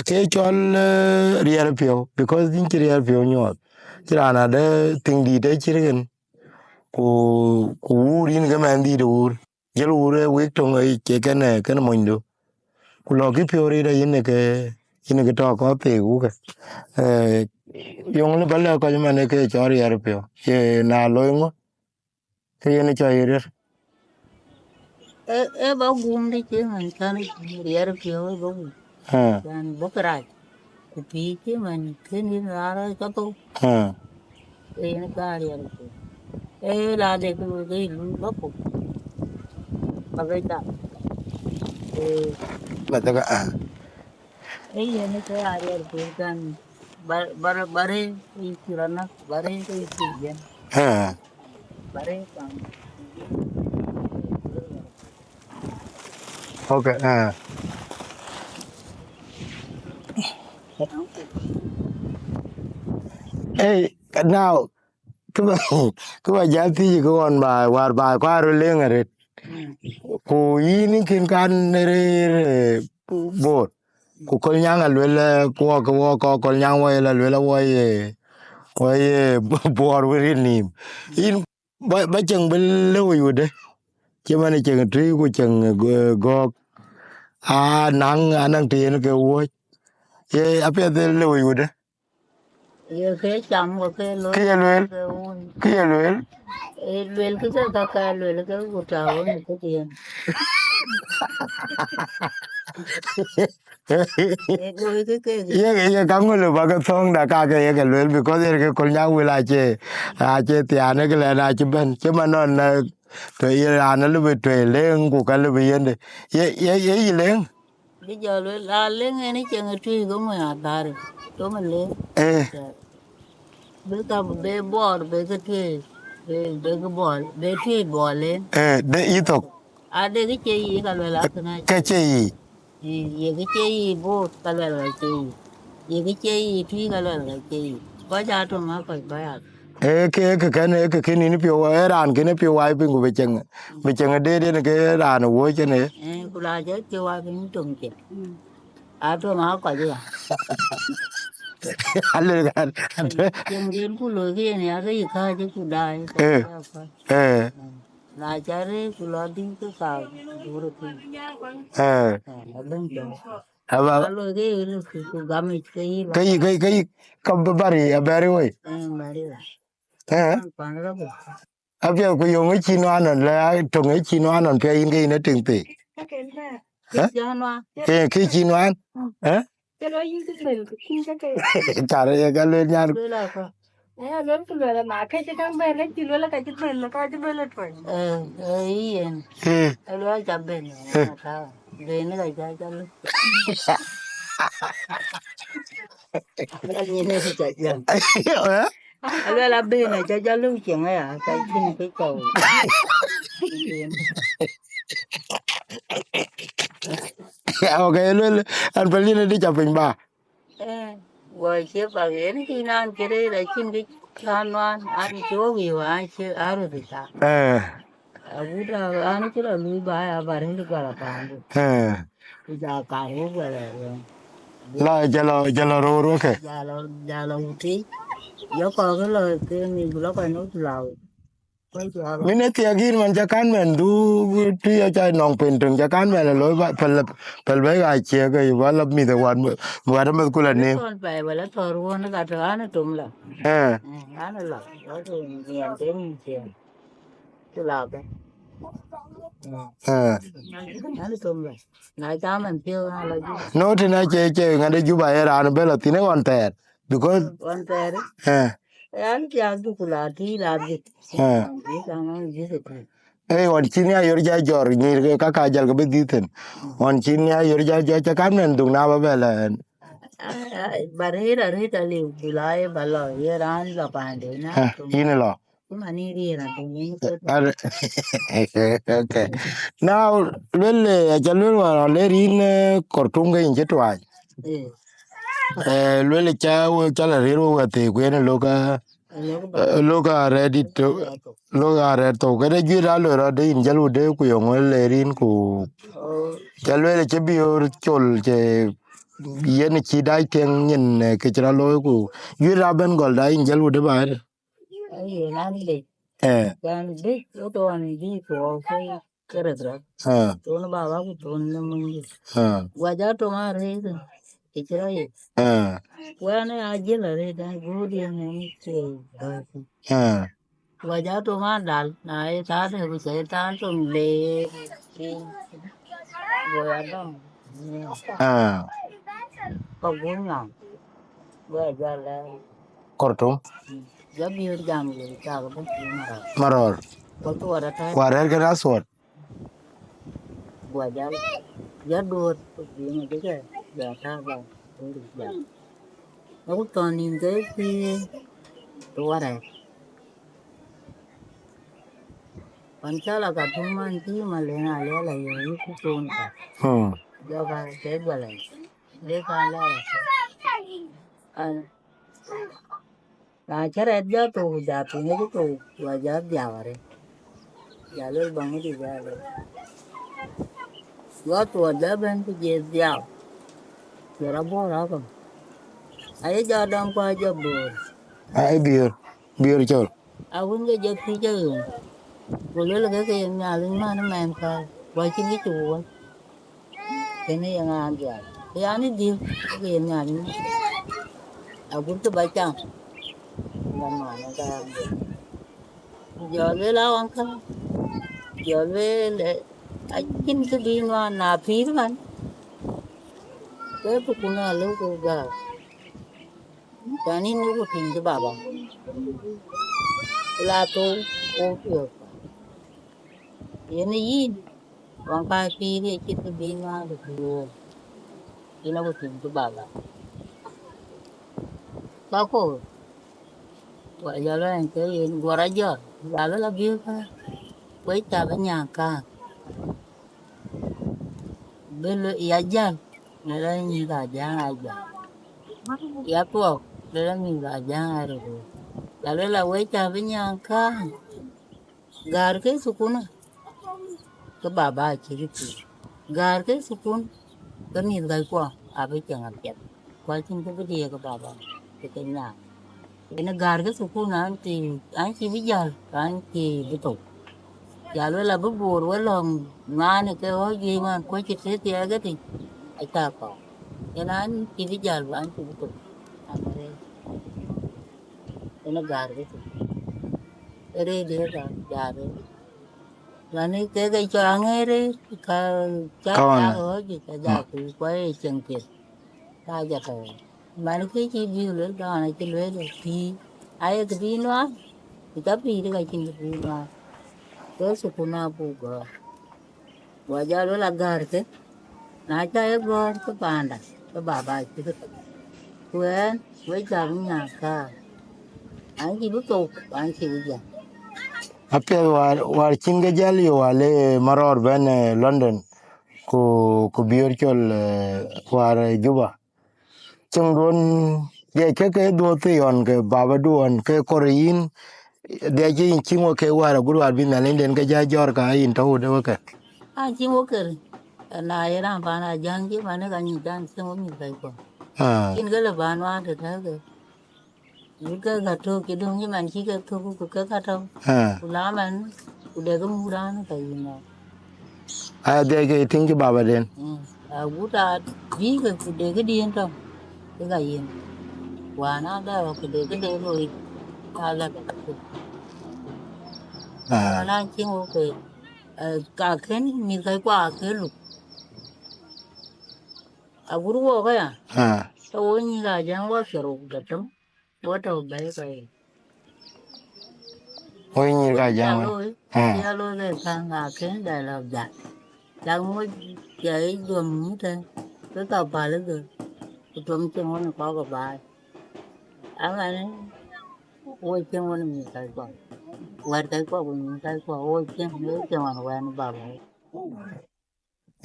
ke cɔl, eh, riɛl piɔ̈u, because yïn cï riɛl piɔ̈u nyuɔɔth. Cï raan adë thiŋ dït ë cït kën. Ku, ku wuur yïn ke mɛn dït wuur. Jël wuur ë wik töŋ ë cï kën, eh, kën monydu. Ku lɔ kï piɔ̈u rït ayïn ke, yïn ke tɔ kɔ̈th thek wukë. Eh, Yöŋ lë ba lɛ̈k kɔc man ë ke cɔl riɛɛr piɔ̈u. Ye na loi ŋö? Ke yen cɔl ye riɛɛr. Ee, ee ba guum dï cï man cän riɛɛr piɔ̈u, ee ba guum. Ah. Cän bɔ̈ kërac. Ku pïïr cï man kën yïn raan rɔt ka thou. Ah. Ke yen ka riɛɛr piɔ̈u. Ee, la de kë ke lui ba puk. Ba ke dap. Ee. Ba thek, ah. Ee, yen ke ya riɛɛr piɔ̈u kan. Ba, ba, ba rëër ke yï cï rɔt näk, ba rëër ke yï cï yen. Ah. Ba rëër kan. Okay, ah. Hey, now, kë ba, kë ba jal thiëc kë ɣɔn ba, wäär ba kɔc röt leŋ arëët. Mm. Ku yïn kën kan rëër, eh, Bor. Ku Kolnyaŋ aluel, eh, ku wɔ, ku wɔ, ku Kolnyaŋ wɔ ye la luel wɔ ye, wɔ ye Bor wïïr nïïm. Yïn ba, ba cieŋ bï lëu yic wudë. Cï man cieŋ tui ku cieŋ, eh, gɔ̈k. Aa, naŋ, anaŋ të yen ke wuɔ̈c. Ye apiɛth ë lëu yic wudë. Ye ke cam, ke ke looi, kë ye lueel, ke wun, kë ye lueel. Ee, lueel kë ke ka, ka lueel ke ku ta wun ke tiɛn. Ee, looi kë ke. Ye, ye ka ŋö lë ba ke thöŋ da ka ke ye ke lueel, because yen ke Kolnyaŋ wël acie, acie thiaan, ee ke lɛn acï bɛ̈n. Cï man nɔn, eh, të ye raan lë bï tuɛi leŋ ku ka lë bï yende. Ye, ye, ye yï leŋ? Bï jɔ lueel, la leŋ en ë cieŋ ë tui ke ŋö ya dhar, ke ŋö leŋ? Eh. Bï ka, bï Bor, bï ke tui, bï, bï ke Bor, bï tui Bor leŋ. Eh, de yï thok. Ade kë cie yï ka lueel akëna. Ke cie yï. Ye kë cie yï Bor ka lueel ka cie yï. Ye kë cie yï tui ka lueel ka cie yï. Kɔc aa tɔ̈ ma kɔc kɔc aa. Ee, ke, ke kën, ee, ke kën yïn piɔ̈u, ee, raan kën piɔ̈u wai piny ku bï cieŋ, bï cieŋ ë deet yen ke raan ë wuɔ̈c kën ee. Ee, ku la jɔ piɔ̈u wai piny tɔŋ cieŋ. Aa tɔ̈ ma kɔc ë ya. Alë kan. Cieŋ den ku looi ke yen ya ke yï kääc ku daai. Ee. Ee. Na ca rëër ku lɔ dï ke ka dur piny. Ee. Ee, abɛ̈n cieŋ. Aba. Alo ke yï ku, ku gam yic ke yï lɔ. Ke yï, ke, ke yï, ka bä bari, abɛri wei. Eh, bari wei. Eh? Pan, pan rɔt. Apiɛth ku yöŋ ë cï nuan nɔn, la töŋ ë cï nuan nɔn, pia yïn ke yïn ë tiŋ thii. Eh? Cï nuan. Ke, ke cï nuan. Eh? Ke lo yïn cï bel, ke cï ke ke. Kar ye ka luel nyan. Luel aka. Eh, luel ku luel na ke cï kaŋ bɛ̈n, ke cï luel ka cï bɛ̈n, ka cï bɛ̈n ë tuɔny. Eh, eh, yen. Eh. Ë luel ca bɛ̈n, eh, ka bɛ̈n ka ca ca luel. Ka nyin ë ca ca. Eh? Ë luel a bɛ̈n ë ca ca luel cieŋ aya, ka cïn ke cɔu. Okay, luel, an pelin ë dï ca piny ba. Eh, wɔ cie bak yen cï naan cï rëër acïn kë cä nuan, an cï wok yök an cï aröt ë thaak. Eh. Agut a, an cï lɔ luui ba ya ba rëër gɔl apaandu. Eh. Ku ja kaŋ wok wɛl ë röŋ. La jalo, jalo ror wok ke. Jalo, jalo wutic. Jɔ kɔk lɔ ke ŋic ku lɔ kɔc nu tu la wok. Min ë thiak yïn man ca kan mɛn du tui aca nɔŋ pen töŋ ca kan mɛn ë looi ba, pɛl, pɛl bɛ̈i ka ciëk ë ba la mïth ë wat, wat ë meth ku la neem. Thɔn pɛi wala thɔn ruɔn ka tɔ an ë tom la. Eh. Eh, an ë la, wa tɔ nyiɛn ke nyiɛn ciëŋ. Ku la bɛ. Eh. An ë tom la. Na ca mɛn piɔ̈u an la ju. No, tëna cie, cie ŋade Juba ye raan bɛ la thïn ë ɣɔn thɛɛr. Because ɣɔn thɛɛr. Eh. An thiak du ku la tui la dhit. Eh. Dhit an an dhit ë tui. Ee, ɣɔn cïn ya yor ja jɔr nyïïr ke ka ka jal ke bï dhïth thïn. Ɣɔn cïn ya yor ja jɔr ca kan mɛn dhuk na ba bɛ la. Ai, ai, ba rëër arëët aliu, ku la ye ba lɔ, ye raan lɔ paande na. Eh, yïn lɔ. Cï man ni rëër adhuk yïn ke. Ar-, okay. Now, luel, eh, aca luel wä rɔ ler yïn, eh, Khartoum ke yïn cï tuany. Eh. Eh, luel ca we, ca la rëër we wä thëëk ku yen ë lok a, eh, lok a rɛɛt dït tök, lok a rɛɛt thou. Këde juëc aa loi rɔt de yïn jäl wudë ku yöŋ wël ë rin ku ca lueel acï biöör col cë yen cï dac tiɛŋ nyin, eh, kë cï rɔt looi ku juëc aa bɛ̈n gɔl da yïn jäl wudë ba ëdë. Aye, nan de. Eh. Kan bï, ë thɔn bï thuɔɔu ke. Kërɛth rɔt. Ah. Thon baba ku thon në munydi. Ah. Guac a tɔŋ a rëër. Ë cï rɔt yic. Ah. Wɛn ë ajël arëët, aa guut yen ë cie gɔ̈ɔ̈r. Ah. Wa ja tɔŋ an dal, na ye thaar de ku cï thaar tɔŋ le piny, go ya dɔm. Ah. Ka guny ŋa? Go ya jal lɛɛr. Kɔrtum? Ja biöör jam le cak bï piny Marɔ̈ɔ̈r. Marɔ̈ɔ̈r. Ku thuɔɔt atɔ̈. Ku arɛ̈ɛ̈r kën athuɔɔt. Gua jal, ya duɔ̈t, ku bï ŋa jëkë, ya thaar ba, duɔ̈t jal. Aku thɔn nïn ke pïïr, tuɔɔrɛ. Pan cä la ka tuŋ man cï Malɛŋ Aliɛl a yɔ̈ɔ̈k yï ku thon ka. Hmm. Jɔ ka ke guɛlɛ, le ka lɛɛr. An, na cä rɛɛt jɔ thou, ku ja piŋ ë cï thou, wa ja dhiau arëët. Ja luel baŋ ëdï ja luel. Jɔ thuɔɔt ja bɛ̈n ku je dhiau. Cï rɔt bɔ̈ rɔ̈ɔ̈k. Aye jɔ dɔm ku ajɔ boor. Ai biöör, biöör cɔl. Awën ke jɔ thiëc aɣeer, ku luelkë ke ye Nhialic man ë mɛnhkäi, ku acïn kë cï ku wën. Kënë ye ŋa an dhiau? Ku yan ë dhil, ke ye Nhialic man. Agut kë ba cam, ba man ë gam. Ku jɔ lueel awaŋkä, jɔ lueel, eh, acïn kë bï nuan na pïïr man. Ke thukun alëu ku gäär. Tɛ̈n yïn ku tïŋ cï baba, ku la thou, ku piɔ̈ɔ̈th. Yen ë yïn, waŋ ka pïïr ye cït kë bï nuan ku pïïr wël. Yïn aku tïŋ cï baba. Ka koor, wa jɔl ɛn ke yen guɔr ajɔl, jal la biöör ka, wek ca bï nyaŋ kääŋ. Bï lo ya jäl, le la nyïïk ajäŋ ajäŋ. Ya thuɔɔk, le la nyïïk ajäŋ arëët. Ya luel a wek ca bï nyaŋ kääŋ. Gäär ke thukun, ke baba acï kë pïïr. Gäär ke thukun, ke mïth gäi kuɔ abï ceŋ apiɛth. Ku acïn kë bï diëëk ke baba, ke ke nyaŋ. Yen ë gäär ke thukun an cï, an cï bï jäl, an cï bï thou. Ya luel abï boor we lɔ̈ŋ nuan ë ke ɣɔ̈c juëc man kuɔc cï tëë thiɛɛk ëtï, aca kɔ̈u. Yen an cï bï jäl, an cï bï thou. Amarëët. Yen ë gäär ke thukun. Ë rëëc diëëk ka, ja rëëc. Mani kek ë cɔl aŋeer ë ka, ka, ka wan, ka ɣɔ̈c juëc aja, mm, kuc kuɔc ë ceŋ piɛth. Ka jɔ tɔ̈u. Man kë cï bï luel dɔn acï lueel ë pïïr. Aye kë bï nuan, ku ca pïïr ka cïn kë bï nuan. Ke thukun abuk gɔ̈ɔ̈r. Wa jɔ luel agäär kë, na ca ye gɔ̈ɔ̈r ke paanda, ke baba cï kë thou. Ku ɛn, wek ca bï nyaŋ kääŋ. An cï bï thou, an cï bï jäl. Apiɛth wäär, wäär cïn ke jäl yo wale Marɔ̈ɔ̈r bɛ̈n, eh, London, ku, ku biöör cɔl, eh, wäär, eh, Juba. Cïŋ duɔ̈n dhiac ke ke dhuɔ̈th ë ɣɔn ke babadu ɣɔn ke kɔr yïn, dhiac yïn cïŋ wek ke wäär agut wäär bï Nhialinden ke jɔ jɔ̈ɔ̈r ka yïn tɔ̈u de wek ke. A cïŋ wek ke, na ye raan pan ajäŋ cï man ë ka nyic dan cïŋ wek mïth kɔc kuɔ. Ah. Cïn ke lë bän wään tëtëëkë. Yïn ke ka tök cï döŋ cï man cï ke thök ku ke ka tɔ̈u. Ah. Ku la man, ku dek ke muk raan ka yïn nɔm. Aya dhiac ke tïŋ cï babaden. Mm. Agut a bï ke ku dek këdiën tɔ̈u, ke ka yïn. Wään a bɛ wä ku dek këde looi, ka lɛ̈k ke thök. Ah. Wään a cïŋ wok ke, eh, ka kën mïth kɔc kuɔ ke luk. Agut wok aya. Ah. Ke wo nyïïk ajäŋ wä cï ruk dhetem. Wo tɔ̈u bɛ̈ɛ̈i kɔc yiic. Wo nyïïr ka jäŋ wën. Looi, ah, cï ya looi ke käŋ akën dɛ lɔ jal. Cak moc cɛ yic dhuɔ̈m mï tɛ̈n, ke ka päl ë dhöl, ku tuɔm cieŋ wën ë kɔc ke baai. Amanë, wo cieŋ wën ë mïth kɔc kuɔ. Wɛ̈t kɔc kuɔ ku nyïïr kɔc kuɔ, wo cieŋ, wo cieŋ wën wɛ̈n ë baba.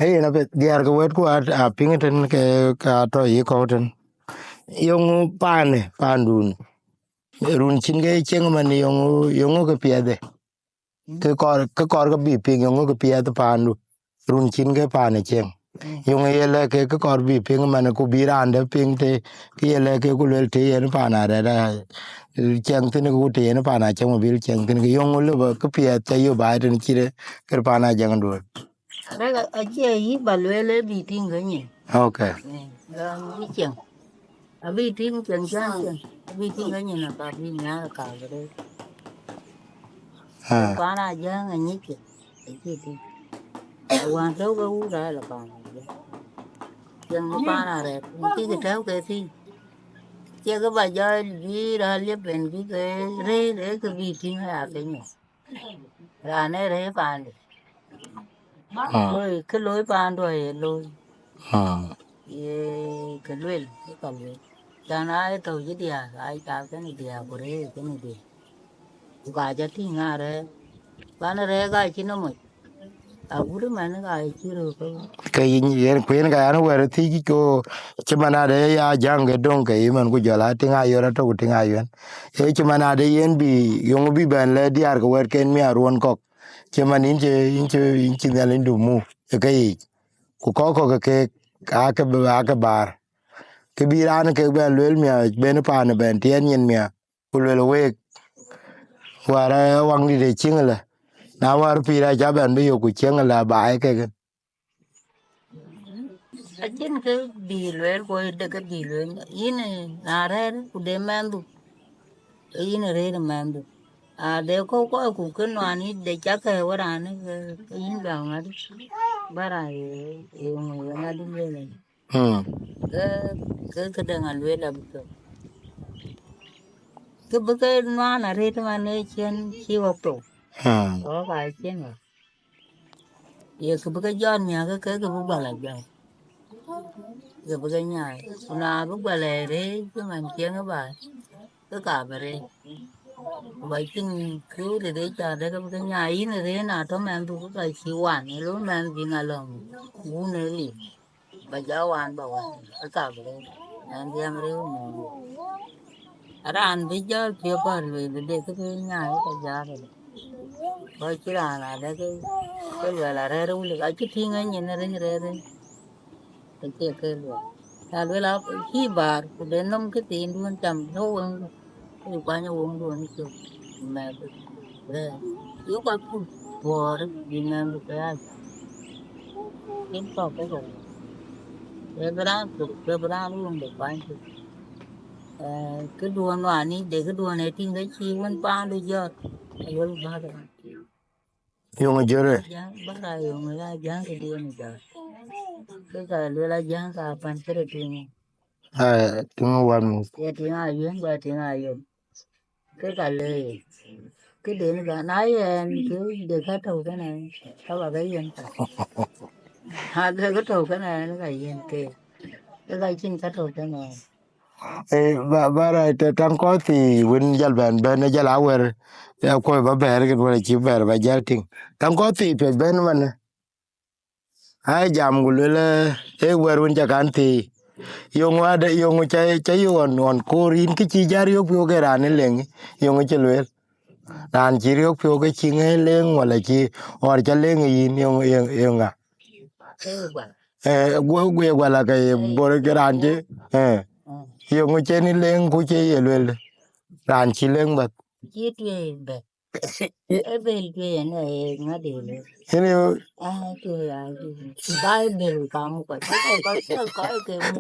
Ee yen apiɛth, diäär ke wɛ̈tku a, a piŋ tën ke, ke atɔ̈ yï kɔ̈u tën. Yöŋ paanë, paandun. Run cïn ke cieŋ man yöŋ, yöŋ ke piɛthë. Ke kɔɔr, ke kɔɔr ke bï piŋ yöŋ ke piɛth paandu. Run cïn ke paanë cieŋ. Mm. Yöŋ ye lɛ̈k ke, ke kɔɔr bï piŋ man ku bï raan dɛ̈ piŋ të, ke ye lɛ̈k ke ku luel të yen paan arɛ̈t, a, cieŋ thïn ku të yen paan acieŋ bï cieŋ thïn ke yöŋ lëbë ke piɛth ca yök baai tën cït ke paan ajäŋ duɔ̈n. Rek a-, acie yï ba lueel ë bï tïŋ ke nyin. Okay. Ë, ɣɛn bï cieŋ. Abï tïŋ cieŋ cän cieŋ. Abï tïŋ ke nyin aka bï nhiaar aka bï rëër. Ah. Pan Ajäŋ anyicë. Acï tïŋ. Wään tɔ̈u ke wut aa la pan Ajäŋ. Cieŋ pan arɛɛt. Cï ke tɛ̈ɛ̈u ke thïn. Cie ke ba jɔ bï raan liep ben bï ke rëër, ee ke bï tïŋ aya ke nyin. Raan ee rëër paande. Ah. Loi, kë loi paandu aye looi. Ah. Ye kë luel, ye ka luel. Can aa ye tɔ̈u cï diäär, aa ye cath kënë diäär, ku rëër kënë diäär. Ku ka jɔ tïŋ aa rɛ̈ɛ̈r. Pan rɛ̈ɛ̈r ka cï nɔm moc. Agut ëmɛn ka ye cï röök ke. Ke yïn, yen, ku yen ka yan wɛ̈ɛ̈r thiëc ko, cï man ade ya Ajäŋ ke döŋ ke yï man, ku jɔl a tïŋ ayöör atök ku tïŋ ayuɛ̈n. Ee cï man ade yen bï, yöŋ bï bɛ̈n lɛ̈k diäär ke wɛ̈ɛ̈tken miäk ruɔ̈n kɔ̈k. Cï man yïn cï, yïn cï, yïn cï Nhialicdu muk ë keyiic. Ku kɔ̈k kɔ̈k ke keek aake bï, aake bäär. Kë bï raan kek bɛ̈n lueel miäk, ben paan ë bɛ̈n tiɛɛn nyin miäk, ku lueel week, wäär ë waŋdït ë cieŋ ëlë. Na wäär pïïr acä bɛ̈n bï yök ku cieŋ ëlë baai kek. Acïn kë bï lueel, ku de kë bï lueel. Yïn, na rɛ̈ɛ̈r ku de mɛnhdu, ke yïn rëër mɛnhdu. Ade kɔ̈u kɔcku ke nuan yï de cak kɛ̈ɛ̈k wäraan, ke, ke yïn gam ŋadï. Bära ye, ye ŋö ye ŋadï lueel. Hmm. Ke, ke këdäŋ alueel abï thou. Kë bï ke nuan arëët man ë cïn cï wok thou. Hmm. Wok aa cïn wok. Ye kë bï ke jɔt miäk ke, ke bï gual ajɔt. Ke bï ke nyaai. Ku na bï gual ë rëëc cï man cieŋ ë baai, ke ka bï rëëc. Ku ba cïn kë rëëc ca de ke bï ke nyaai. Yïn rëëc na tɔ̈ mɛnhdu ke ka cï wan, ë lo mɛnh bï ŋa lɔ̈ŋ wun ë lim. Ba jɔ wan ba wan, ë ka bï rëër. Ɛn dhiɛm rëër mɛnhdu. Raan bï jɔl piɔ̈u bä lueel de kë bï nyaai ë ka jɔt ëlë. Kɔc cï raan adë ke, ke luɛl arɛ̈ɛ̈r ë wulë, acï tïŋ ë nyin riny rɛ̈ɛ̈r riny. Acie ke luɛl. Na luel a cï bäär, ku de nɔm këthiinduön cam tɔ̈ weŋdu, ku kuany ë weŋduön cök, ku mɛɛth rɛ̈ɛ̈r. Yök akuc puɔ̈ɔ̈r bï mɛnhdu ke aa cam. Cïn kɔ̈k ke ke wëu. Ke bï raan thök, ke bï raan weŋdu kuany thök. Ee, këduön nuan yic de këduön ee tïŋ ke cï wën paandu jɔt, aluel bäk. Yöŋ jörë. Ajäŋ, bära yöŋ ya Ajäŋ këduön jɔt. Ke ka luel Ajäŋ ka pan kërë tïŋ. Aa, tïŋ wan muk. Ye tïŋ ayuɛ̈n, ba tïŋ ayuɛ̈n. Ke ka le, këden ka, na yɛn kë de ka tɔ̈u kënë, ka ba ke yiɛ̈n ka. Na de ka tɔ̈u kënë, ka yiɛ̈n ke. Ke ka cïn ka tɔ̈u kënë. Ee, ba, ba rac të taŋ kɔ̈th thii wën jäl bɛ̈n, bɛ̈n ë jäl a wɛ̈r, ya kuɔ̈c ba bɛ̈ɛ̈r kën wën acï bɛ̈ɛ̈r ba jäl tïŋ. Taŋ kɔ̈th thii piɛth bɛ̈n ëmënë. Ai jam ku luel, ee, wɛ̈r wën ca kan thii. Yöŋ wade, yöŋ ca, ca yök ɣɔn, ɣɔn koor yïn kë cï jäl riɔ̈k piɔ̈u ke raan ë leŋ, yöŋ cï lueel. Raan cï riɔ̈k piɔ̈u ke cï ŋɛ̈i leŋ wala cï ɣɔr ca leŋ yïn, yöŋ, yöŋ, yöŋ ŋa? Ee, guɔ, guɔ wala ke ye bor ke raan cï, ee. Yöŋ cï ni leŋ ku cï ye lueel. Raan cï leŋ bäth. Cï tueŋ bɛ̈t. Ë bɛ̈l tueŋ yen ee ŋadï le. Yen yo. Ah, tueŋ ya, tueŋ. Baibel kam kɔc. Kɔc, kɔc, kɔc, kɔc ke mu.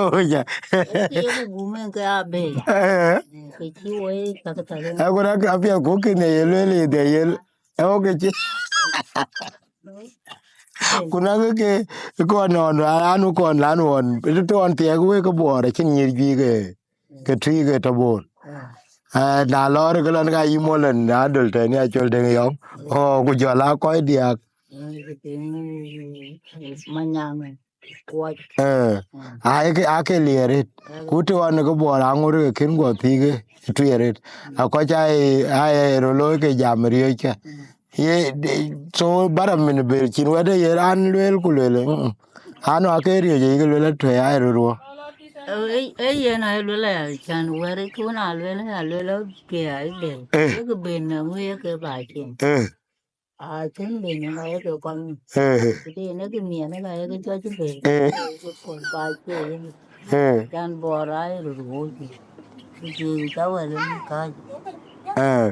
Oh, ya. Ë ke ku gumen ke abɛ̈l. Eh. Ke cï woi tak tak. Aku rak apiɛth ku kën ye lueel ye de ye. Ë, oke cï. Ku na ke, ke kɔn nɔn, anu kɔn lan ɣɔn, ë tɔ̈ ɣɔn thiɛk wek ke Bor, acïn nyir juëc ke, ke tui ke tɔ̈ Bor. Eh, na lɔɔr ke lɔn ka yï mol en, na döl tɛ̈n ya col deŋ yɔm. Oh, ku jɔl a kɔc diäk. Manyaŋ. Kuɔc. Eh, aa ke, aa ke liɛɛr rit. Ku të ɣɔn ke Bor aŋot ke kën guɔ thiëk ë tueer rit. A kɔc aa, aa röt looi ke jam riɔ̈ɔ̈ckë. Ye, de, so, bara min bɛ̈l cïn wɛ̈t ye raan lueel ku lueel, mm, mm. Anu ake riɔ̈ɔ̈c ye ke lueel atuɛ̈i aa röt ruɔ. Ee, ee, yen aa lueel aya, can wɛ̈t ku na lueel aya, lueel atuɛ̈i aa bɛ̈l. Eh. Ye ke bɛ̈l na ŋö ye ke ba cin. Eh. Aa, cïn bɛ̈ny ë ka ye ke kɔn. Eh. Ku të yen ë kë miɛn ë ka ye ke cɔc bɛ̈ny. Eh. Ke kɔn ba cie yen. Eh. Can Bor aa ye röt woc. Ku cï ka wɛl ë kääc. Eh.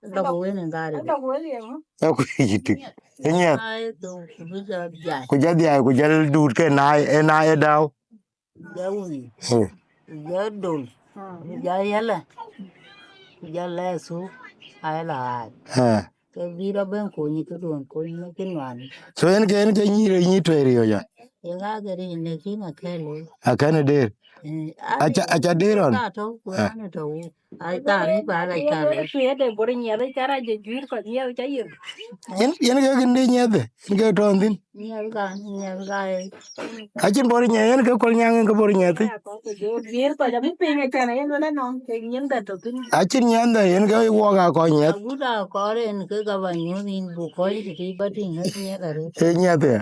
Dɔk wën ë gari. Akuc yï tik. Ë nyiɛth. Ai, dhoŋ, ku bï jɔ dhiai. Ku jɔ dhiai, ku jɔ duut ke naai, ë naai ë dau. Jɔ wun. Eh. Ku jɔ dol. Ku jɔ yɛlɛ. Ku jɔ lɛɛth thuk. Ai la ɣaac. Eh. Ke bï rɔ bɛ̈n kony, ke duɔ̈n kony, ke nuan. So yen ke, yen ke nyïïr, nyïïr tueer riɔ̈ɔ̈c ya. Ye ŋa ke rin ne kin akɛ̈l wei. Akɛ̈n ë deer. Eh, aca, aca deer ɣɔn. Ka tɔ̈u, ku an ë tɔ̈u. Ai, taar ni ba la taar. Ku yede bor nyiɛth, ca rac juiir kɔc nyiɛth, ca yir. Yen, yen ke kën de nyiɛth, yen ke tɔ̈ thïn. Nyiɛth ka, nyiɛth ka, eh. Acïn bor nyiɛth, yen ke kɔl nyaŋ, yen ke bor nyiɛth. Juiir kɔc abï piny ë tɛ̈n, yen wën anɔŋ, ke nyiɛth dɛ tɔ̈ thïn. Acïn nyiɛth dɛ, yen ke wuɔk a kɔc nyiɛth. Agut a kɔɔr en ke ka ba nyuɔ̈th yïn, buk kɔc tï ba tïŋ ë nyiɛth arëët. Ë nyiɛth ya.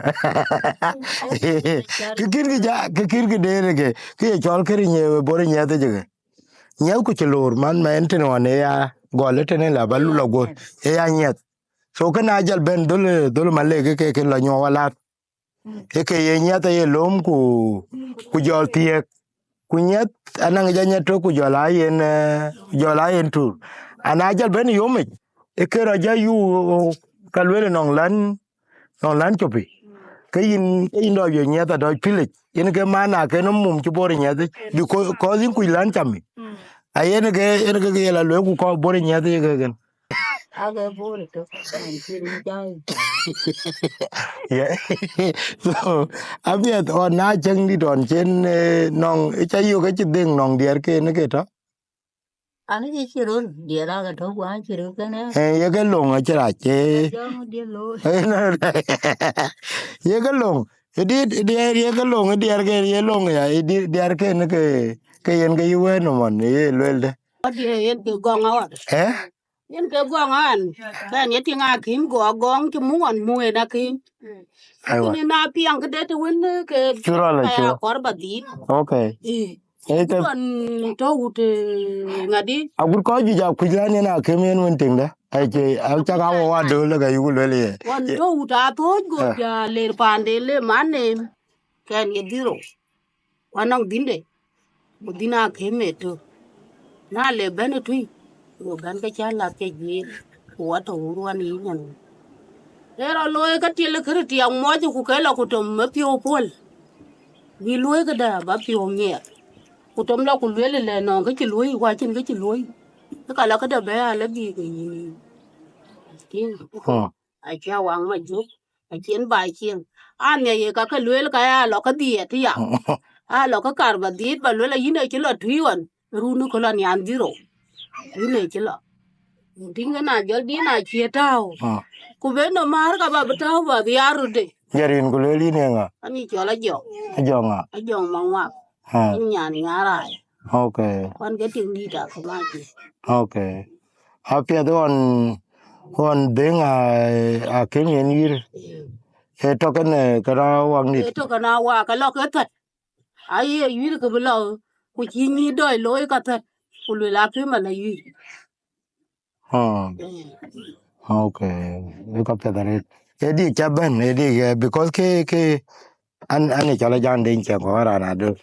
Kë kïn kë ja, kë kïn kë deer ke, kë ye cɔl kë rin ye bor nyiɛth ë jëkë. Nyiɛth ku cï loor man ma en tënë ɣɔn ë ya gɔl ë tënë la ba lul aguɔ̈r ë ya nyiɛth. So kënë ajal bɛ̈n dhöl, dhöl malek ke ke lɔ nyuɔɔk alat. Ë ke ye nyiɛth aye lom ku, ku jɔl thiëëk. Ku nyiɛth anaŋ ja nyiɛth tök ku jɔl a yen, eh, ku jɔl a yen tur. Ana jal bɛ̈n yomic, ë ke rɔ ja yu ka lueel nɔŋ län nɔn län copy. Ke yïn, ke yïn dɔc ye nyiɛth adɔc pilic. Yen ke mana ke nɔm mum cï bor nyiɛth, because, cause yïn kuc län cami. Ayen ke, yen ke, ke ye la lueel ku kɔc bor nyiɛth ye ke kën. Ake bor tök, an cï rin jai. Yeah. So, apiɛth ɣɔn na cäŋ dït ɣɔn cen, eh, nɔŋ, ë ca yök acï dheŋ nɔŋ diɛɛr ke yen ke tɔ̈. An, ke cï röl, diɛɛr ake tɔ̈, ku an cï röl kënë. Eh, ye ke loŋ acï rac, eh. Jɔŋ diɛɛr looi. Eh, no, no. Ye ke loŋ, ë diɛɛr, diɛɛr, ye ke loŋ, ë diɛɛr ke, ye loŋ ya, ë di-, diɛɛr ke në ke, ke yen ke yï wɛ̈ɛ̈r nɔm ɣɔn, ye lueel dë. Diɛɛr yen ke gɔŋ aɣɔn. Eh? Yen ke gɔŋ aɣɔn. Bɛn ye tiŋ akïm, go agɔŋ cï mu ɣɔn mu en akïm. Aiwa. Kënë na piɛŋ këde të wën ke cï rɔl aya acï kɔɔr ba dhiit. Okay. Ï. Ee, ke ɣɔn tɔ̈ wut, eh, ŋadï. Agut kɔc juëc akuc län yen akïm yen wën tiŋdë. Acie, acak a wɔ wa döl lë ka yuku lueel ye. Ɣɔn tɔ̈ wut athööc go ja ler paande le man nem. Kɛn ye dhiro. Ku anɔŋ dhinde. Ku dhin akïm ë tök. Na le bɛ̈n ë tui. Go bɛ̈n ke cä lath ke juëër. Ku wa tɔ̈ wut wan yï nyan. Ë rɔ looi ke tiel ë kërë tiɛŋ muɔc ku ke lɔ ku tom ë piɔ̈u puɔl. Bï luöi këdë ba piɔ̈u miɛɛr. Ku tom lɔ ku lueel ëlë nɔŋ kë cï luöi, ku acïn kë cï luöi. Ë ka lɔ këdë bɛ alë bï ke yïn. Tïŋ. Huh. Acie awaŋ ma jök, acien ba cieŋ. An, ya ye ka ke lueel ka ya lɔ ke dhiɛɛt ya. A lɔ ke kar ba dhiit ba lueel ayïn ë cï lɔ tui ɣɔn. Run ë kë lɔ nian dhiro. Yïn ë cï lɔ. Tïŋ ke na jɔl dïn acie tääu. Ah. Ku ben nɔm määr ka ba bï tääu ba bï ya röt de. Jarin ku lueel yïn ë ŋa? Ani cɔl Ajɔŋ. Ajɔŋ ŋa? Ajɔŋ Maŋuak. Ah. Nyan Nyarai. Okay. Kɔn ke tiŋ dït akïm acie. Okay. Apiɛth ɣɔn, ɣɔn dheŋ a, akïm yen yïr. Ee tɔ̈ kënë këna wak nït. Ee tɔ̈ këna wak, ke lɔ ke thät. Aye yïr ke bï lɔ, ku cï nyïïr dɔc looi ka thät, ku luel akïm ala yïr. Hmm. Eh. Okay. Ë ka piɛth arëët. Ë dik ca bɛ̈n, ë dik, eh, because ke, ke, An, an ë cɔl Ajaŋ Deŋ Ciɛŋ Kɔ̈u raan Adöl.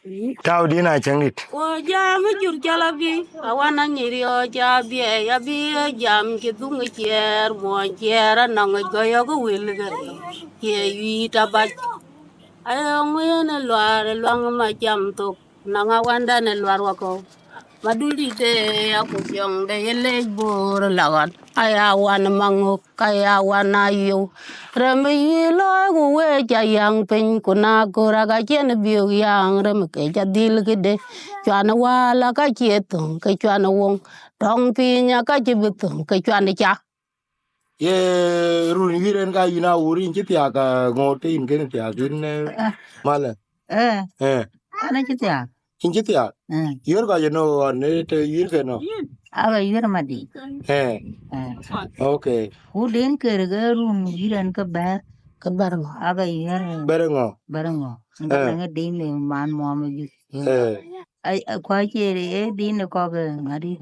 Tau dïn Aciëŋdït. Wo jam jur cɔl abï, awan anyïr yɔ ca biɛɛi, abï jam cï dhuŋ ciɛɛr, muɔny ciɛɛr, anɔŋ gɔyɔk wël ke cie yuiit abac. Ayɔŋ yen ë luaar ë luaŋ ma cam thok, nɔŋ awandɛn ë luaar wakɔ̈u. Madulï de ya ku piɔŋ de ye lec bor la ɣɔn, aya wan maŋök, ka ya wan ayou. Rem yï looi ku wec ca yäŋ piny, ku na kör aka cien biök yäŋ, rem ke ca dhil këde. Cuan wal aka cie thöŋ ke cuan woŋ, tɔŋ piny aka cï bï thöŋ ke cuan ca. Ye run yïr en ka yïn a wur yïn cï thiaak, ka ŋoot ke yïn kën thiaak yïn, eh, malë. Eh. Eh. Ana cï thiaak. Yïn cï thiaak. Eh. Yïr kɔc ënɔ ɣɔn, eh, të yïr ke nɔ. Aka yïr madï. Eh. Eh. Okay. Ku den kër ke run yïr en ke bɛ̈r. Ke bɛ̈r ŋɔ. Aka yïr. Bɛ̈r ŋɔ. Bɛ̈r ŋɔ. Eh. Nda ŋa din ne man mɔm ju. Eh. Ai, ai, kua cie, eh, din ne kɔk, eh, ŋadï.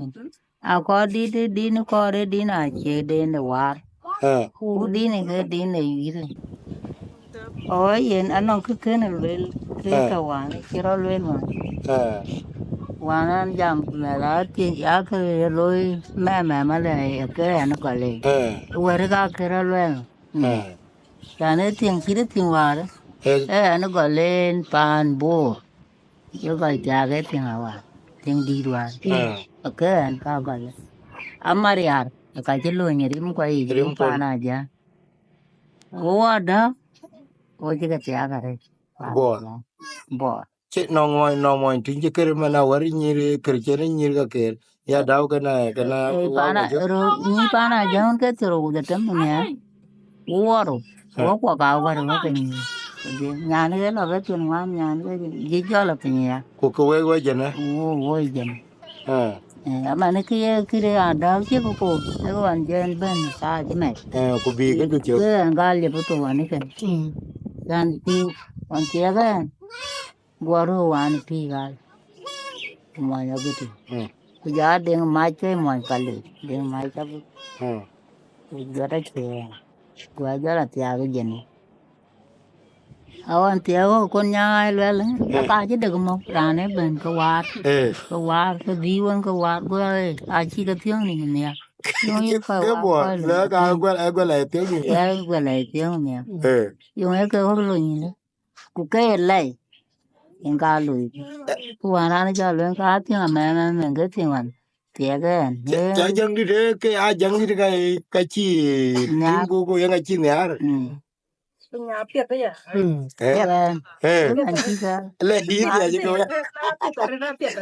Akɔr dit, dit kɔɔr ë din acie den de waar. Eh. Ku din ke din de yïth. Ɣɔɔ yen anɔŋ kë kën luel, kë, eh, tɔ wan, cï rɔ luel wan. Eh. Wan an jam ku mɛl a thiëc, a kë ye looi mɛmɛ malɛ ye ke ɛn gɔl ë. Eh. Wɛ̈t ka kë rɔ luel. Mm. Eh. Yan ë thiëŋ cït ë thiëŋ waar. Eh. Ee ɛn gɔl ë paan Bor. Ye gɔl thiaak ë thiëŋ awar, thiëŋ dït war. Ah. Ke ɛn ka gɔl. Amariar, ka cï lööny rim kua yic, rim pol. Pan Aja. Ku wɔ dä, wo cï ke thiaak arëët. Bor. Bor. Cï nɔŋ mɔny, nɔŋ mɔny tuny cï kër man awär nyïïr, kër cïn nyïïr ka kër. Ya dau këna, këna. Eh, wa pana, ku jö. Ro, nyi pana jön ke thiro ku dhetem nya. Wuoro, eh, wo kwa ka war wo ke nyi. Ke nyan ke lo ke tun wan nyan ke ji jolo piny ya. Ku ke we we jene. Wo, wo jene. Eh. Eh, ama ne ke ye kire a dau che ko ko. E wan jen ben sa ji me. Eh, ku bi ke du che. Ke ngal ye to wan ke. Mm. Dan ti wan che ga. Guɔ röör wään pïïr ɣal, ku muɔny aguti. Mm. Ku jɔ a deŋ mac ke muɔny paliu, deŋ mac abï. Mm. Ku jɔt acie, ku ajɔl athiaak ë jënë. Awën thiaak ɣɔ̈k kon nyaai luɛl, mm, aka cï dek mɔ̈k, raan ë ben ke waar, eh, ke waar, ke dhïï wën ke waar, guɔ, eh, acï ke thiöŋ ni nhial. Yöŋ ye kɔc ke waar buɔ, kɔc lë ka guɛl, ë guɛl ë thiöŋ ni. Ya guɛl ë thiöŋ ni. Eh. Yöŋ ye ke ɣɔ̈k lony ni. Ku ke ye lɛi, yen ka lui. Ku wään raan jɔ lueŋ ka thiëŋ amɛɛmɛɛmɛn ke thiëŋ wan thiɛɛk ɛn. Ca, ca Jaŋdït, eh, ke a Jaŋdït ka, ka cï nhiaar. Tïŋ ku, ku yen acï nhiaar. Mm. Mm. Eh. Piɛth. Eh. Yen acï ka. Le yïn dia jë ke wek.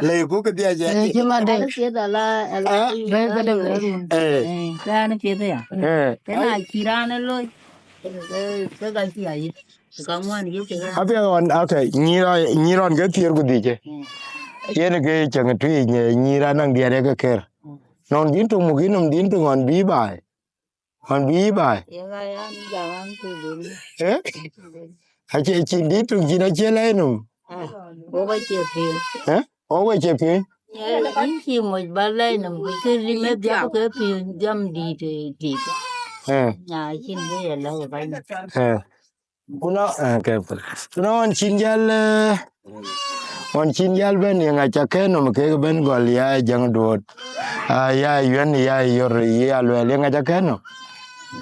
Le ku ke dia jë. Eh, cï man de. Piɛth ala, ala. Ah. Bɛ̈i ke de bɛ̈i run. Eh. Eh, ka ni piɛth ya. Eh. Ke na cï raan ë loi. Ke, ke ka cï ayï. Apiɛth ɣɔn, okay, nyïïr ɣɔn, nyïïr ɣɔn ke thiëër ku dhïc. Mm. Yen ke cäŋ tui nyïïr anɔŋ diɛt ye ke ker. Mm. Nɔn dhïn töŋ muk yï nɔm dhïn töŋ ɣɔn bï baai. Ɣɔn bï baai. Ye ŋa yan jam an ku dhïn. Eh? Acie cïn dhïn töŋ cïn acie lɛi nɔm. Ah, wo ba cie piŋ. Eh? Wo ba cie piŋ. Eh, yïn cï moc ba lɛi nɔm ku cï lim e dhiap ke piŋ jam dït, eh, dït. Eh. Nya cïn ke ye lɛi ba. Eh. Ku na, eh, ke, ku na ɣɔn cïn jäl, eh, ɣɔn cïn jäl bɛ̈n, ye ŋa ca kɛ̈n nɔm kek bɛ̈n gɔl ya Jaŋ Duɔ̈t? Ah, ya Yuɛn, ya Yor, ya Luɛl, ye ŋa ca kɛ̈n nɔm?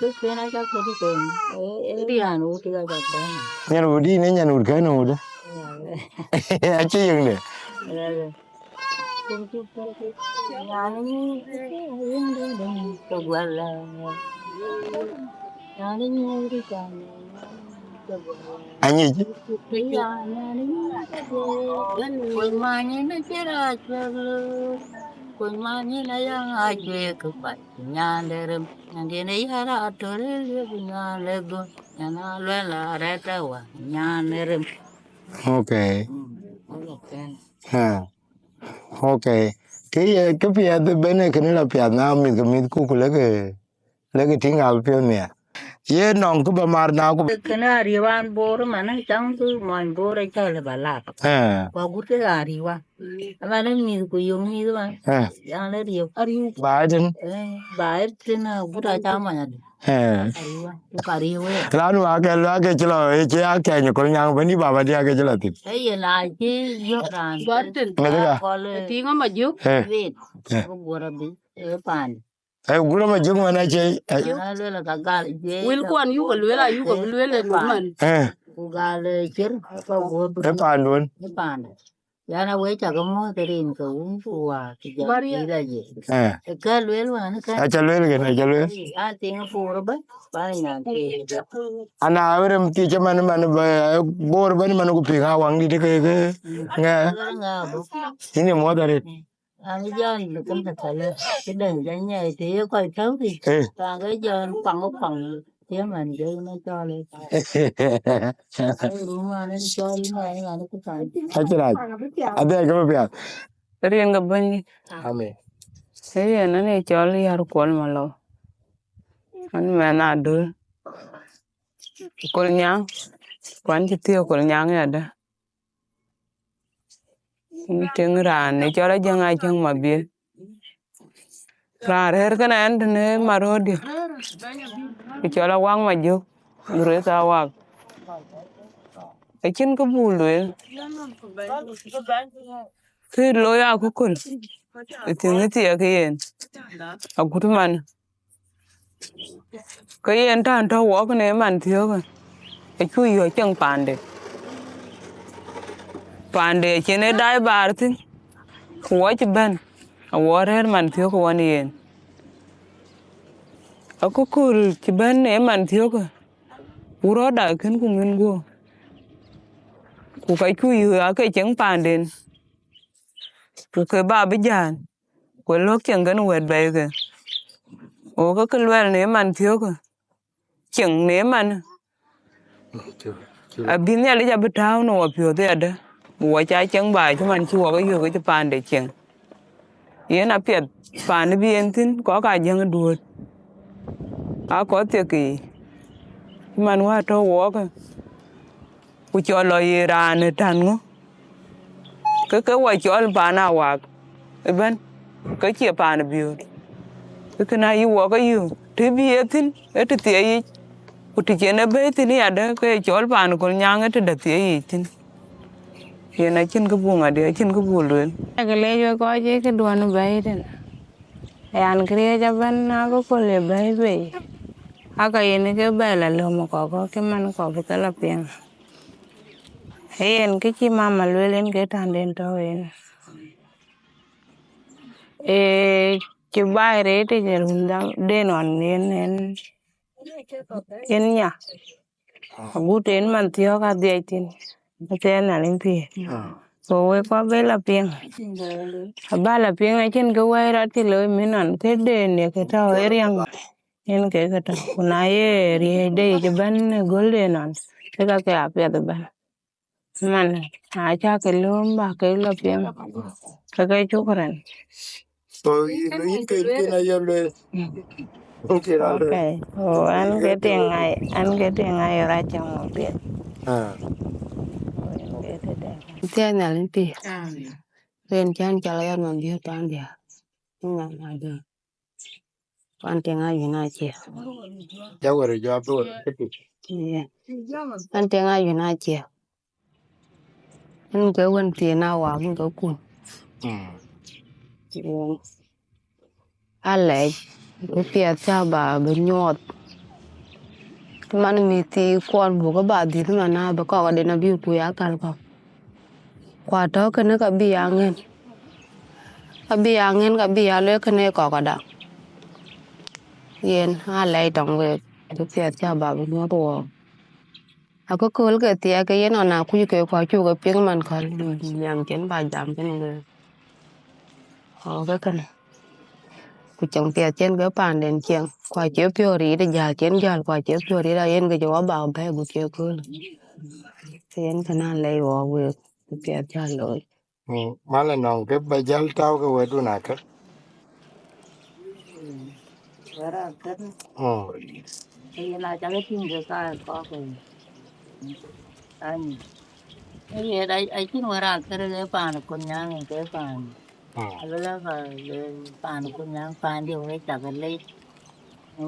Kek kën aca kɔ̈k kën, eh, eh, rian wut ya ca kɛ̈n nɔm. Nyan wut yïn, eh, nyan wut kɛ̈n nɔm wut? Ya. Acie yöŋde. Ya, ya. Anyic. Okay. Ah. Okay. Kë ye, kë piɛth ëbën ee kënë la piath na mïth ke mïthku, ku lekë, lekë tïŋ abï piɔ̈u nhiaar. Ye nɔŋ kë ba mar na ku. Kënë ariëu an Bor man, cäŋ kë mɔny Bor acä lë ba lak. Eh. Ku agut kë ariëu an. Aman mïth ku yöŋ mïth man. Eh. Yan ariëu. Ba ë tïn. Eh, ba ë tïn agut acä mɔny adï. Eh. Ariëu an. Ku ka riëu ë. Raan wa ke lɔ ke cï lɔ, ë cï a kɛny Kolnyaŋ bɛ̈n yï baba dia ke cï lɔ thïn. Ë ye na cï yök raan. Meth ka. Kɔl, eh, tiŋ ama juk. Eh. Wet. Eh. Ku guɔr abï, eh, pan. Ai, gurë ma juk man acie, ai. Ana luel ka gal, je wil kuan yuk luel, ayuk luel e man. Eh. Ku gal, eh, cir, ka guop. E panduon. E panda. Yana we ca ga mo terin ka wun ku wa, ki ja, Maria. Ila je. Eh. E ka luel wan ka. Aca luel gen, aca luel. Ai, a ting ku ro ba, ba nya ke. Ana awrem ti ca man, man ba, Bor ban man ku pinga wang di ke ke. Nga. Nga bo. Ini mo darit. An jɔl lukun tɛ̈ thɛlë, këdäŋ jɔ nyɛɛi të ye kɔc tɔ̈u kï. Eh. Raan ke jɔl kuaŋ kuaŋ, ye man jɔ yïn acɔl ë. Rum an ë cɔl yïn an ë ku tɔ̈u. Acï rac. Adhɛ ke bï piath. Rin ke Bɛ̈nydït. Amen. Ee yen an ë cɔl Yar Kuɔl Malou. An mɛn Adöl. Kolnyaŋ. Kuan cï thiëëk Kolnyaŋ yadë. Tiŋ raan ë cɔl Ajäŋ Acäŋ Mabiël. Raan rɛ̈ɛ̈r kënë ɛn tënë Maröördï, ë cɔl Awak Majök, Grace Awak. Acïn kë buk lueel. Kë looi akököl, ë thiëŋ ë thiëëk yen, agut man. Ke yen tän tɔ̈ wɔk në man thiöökë, acuk yɔ̈ɔ̈k cieŋ paande. Paande acïn ë daai baar thïn, ku wɔ cï bɛ̈n, awɔ rɛ̈ɛ̈r man thiöökë wɔn yen. Akököl cï bɛ̈n në man thiöökë, ku rɔ̈ɔ̈tda kën ku ŋïn guöör. Ku ka cuk yɔ̈ɔ̈k ake cieŋ paanden, ku ke ba bï jäl. Ku lɔ̈k cieŋ kën wɛ̈t bɛ̈ɛ̈ikë. Ɣok ke luɛl në man thiöökë, cieŋ në man. Abï Nhialic abï tääu në wɔpiɔ̈ɔ̈th yadë, bï wɔ ca cieŋ baai cï man cï wɔk yök cï paande cieŋ. Yen apiɛth paan bï yen thïn, kɔc ka Ajäŋ duööt. Aa kɔc thiek yiic, cï man wä tɔ̈u wɔɔkë. Ku cɔl lɔ ye raan ë tän ŋö, ke ke wɔ cɔl paan Awak ëbɛ̈n, ke cie paan Biöör. Ke kënë ayï wɔ ke yök, të bï ye thïn, ë të thiëëc yic, ku të cïn ë bɛ̈ɛ̈i thïn yadë, ke cɔl paan Kolnyaŋ ë tëde thiëëc yic thïn. Yen acïn kë buk ŋadï, acïn kë buk lueel. Yak leec wek kɔc ë këduɔ̈n bɛ̈ɛ̈i tën. Yan këriëëc ëbɛ̈n akököl ë bɛ̈ɛ̈i bei. Aka yen ke bɛ̈ɛ̈i la löm kɔ̈k, ke man kɔ̈k bï ke la piŋ. Ee yen kë cï mama lueel yen ke tanden tɔ̈u yen. Ee, cï baai reetic ë run dam, den ɣɔn yen, yen, yen nya. Agut en man thiɔ̈k adhiɛc thïn, athɛɛr Nhialic pïïr. Ah. Go wek kɔc bï la piŋ. Aba la piŋ acïn kë wɛ̈i rɔt cï looi mïnɔn, këden ye kë tɔ̈u ë riäŋ. Yen ke kë tɔ̈u. Ku na ye riëëcde yic ëbɛ̈n ë gölde nɔn, ke ka ke apiɛth ëbɛ̈n. Man, na cä ke lööm bä ke lɔ piŋ, ke ke cuk rɛn. So, yïn, yïn ke, yïn aye lueel. Mm. Yïn ke aye lueel. Okay. Oh, an ke tiŋ ai, an ke tiŋ ai rac cäŋ wɔ piɛth. Ah. Yen ke tëde. Thiëëc Nhialic pïïr. Amen. Rin cän cal ayɔt man biöt pan diäär. Ŋa ŋa döŋ. Kuan tiŋ a yïn acie. Ja wär jɔ abï wär këtï. Yeah. Kuan tiŋ a yïn acie. Ën ke wën thiin a wak ën ke kun. Mm. Yeah. Alɛc, bï piɛth cä ba bï nyuɔɔth. Cï man mïth thii kuɔn buk ba dhiëth man a bï kɔk aden abï ku ya kal kɔk. Ku atɔ̈ kënë ka bï ya ŋën. Ka bï ya ŋën, ka bï ya lueel kënë kɔk ada. Yen alɛc tɔŋ week, bï piɛth cä ba bï nyuɔɔth wɔɔk. Akököl ke thiɛɛk ke yen ɣɔn akuc ke ku acuk ke piŋ man kɔl, nhiam cïn ba jam cïn ke. Ɣɔɔk ke kënë. Ku cieŋ piɛth cïn ke paanden cieŋ, ku acie piɔ̈ɔ̈r riit ë jäl cïn jäl, ku acie piɔ̈ɔ̈r riit ayen ke jɔ wä ba bɛ̈ɛ̈i gut cï kööl. Ke yen kënë alɛc ɣɔɔk week, bï piɛth cä looi. Mm, malë nɔŋ kë ba jäl tääu ke wɛ̈tdun akë. Mm. Ke yen aca ke tïŋ ke ka kɔ̈k ke. Anyi. Ke yen acïn wär akër ke paan Kon Nyaŋ ke paan. Alëla ka le paan Kon Nyaŋ paan dië wek cak ke lec.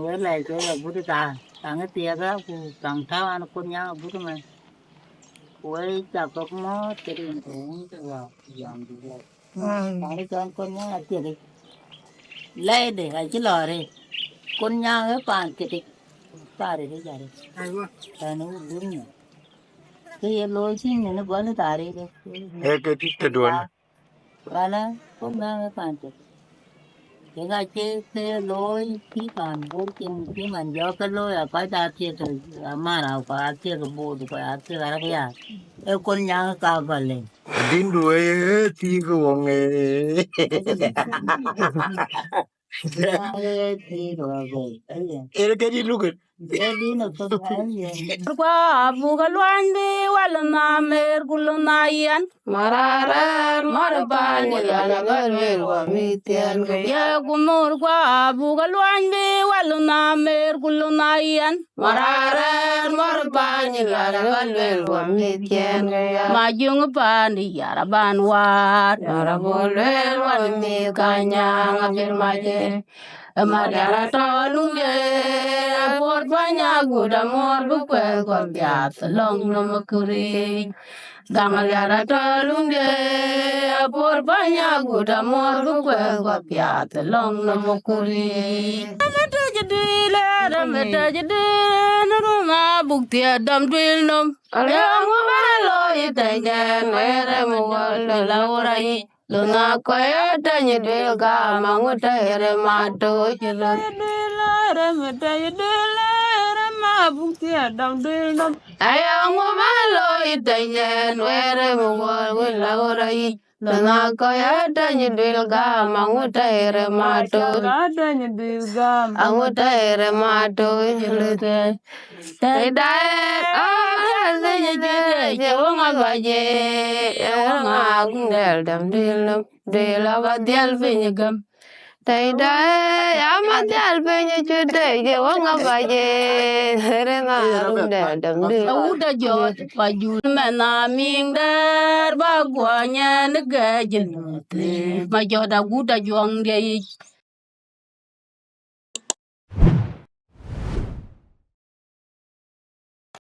Wek lɛc ke agut ka, kaŋ thiëëk ku kaŋ tääu an Kon Nyaŋ agut mɛn. Ku wek cak ke mɔ̈ɔ̈th ke rin ke wun ke wa yam du lɛc. Paan cɔl Kon Nyaŋ athiëkic. Lɛcde acï lɔ arëët. Kon Nyaŋ ë paan thiëkic. Paan rëëc arëët. Tɛ̈n ë wudun nyin. Ke ye looi cï nyin ë gɔl ë tarik. Ee ke tëduön. Wala, Kon Nyaŋ ë paan thiëkic. Kek acie ke looi cï paan Bor cin cï man jɔ ke looi, a kɔc athiek amar, a kɔc athiek boot, kɔc athiek arëk ya. Ee Kon Nyaŋ ka gɔl lei. Din du ee thiik wong ee. Ee thiik wong ee. Ee ke di lukit. Ee din ee thok ee. Kua buk luany bi wal na mer kulu na yen. Mararen mor bany lana galwel wa mithian ke ya. Ye kumur kua buk luany bi wal na mer kulu na yen. Mararen mor bany lana galwel wa mithian ke ya. Ma jung pan di yara ban war. Yara bolwel wa mi kanyang abir maje. Ë Madiar atɔ̈ lumde, apuɔ̈r bäny agut amuɔ̈r bï kuɛth guɔ piath lɔ̈ŋ nɔm ë kuric. Gaŋ Madiar atɔ̈ lumde, apuɔ̈r bäny agut amuɔ̈r bï kuɛth guɔ piath lɔ̈ŋ nɔm ë kuric. Rɛm ë tëc dïïl, rɛm ë tëc dïïl, në run abuk thiëëc dɔm duël nɔm. Alëu ŋö bä looi ë tɛ̈cdɛn, wëër ë mi wöl la ɣöt ayic. Luna kɔc atany duel gam aŋu tɛɛr ë ma toc lun. Duel arem tɛc duel arem abuk thiëëc dɔm duel nɔm. Aya ŋu ma looi tɛc yɛn wɛɛr ë mi wöl wël la ɣöt ayic. Luna kɔc atany duel gam aŋu tɛɛr ë ma toc. Atany duel gam aŋu tɛɛr ë ma toc lun. Tɛ̈i daɛɛr, aa, rial piny ë cuëtde, cie wä ŋa bä je, ee wä ŋa guŋ dɛl däm duël nɔm, duël aba dhial piny ë gäm. Tɛ̈i daɛɛr, ama dhial piny ë cuëtde, cie wä ŋa bä je, ee rëŋ aa guŋ dɛl däm duël. Awut ajɔt, pa jur mɛn amiŋ dɛɛr, ba guɔ nyɛn ë gɛ̈c ë nööth. Ma jɔt awut ajuɔŋ diɛyic.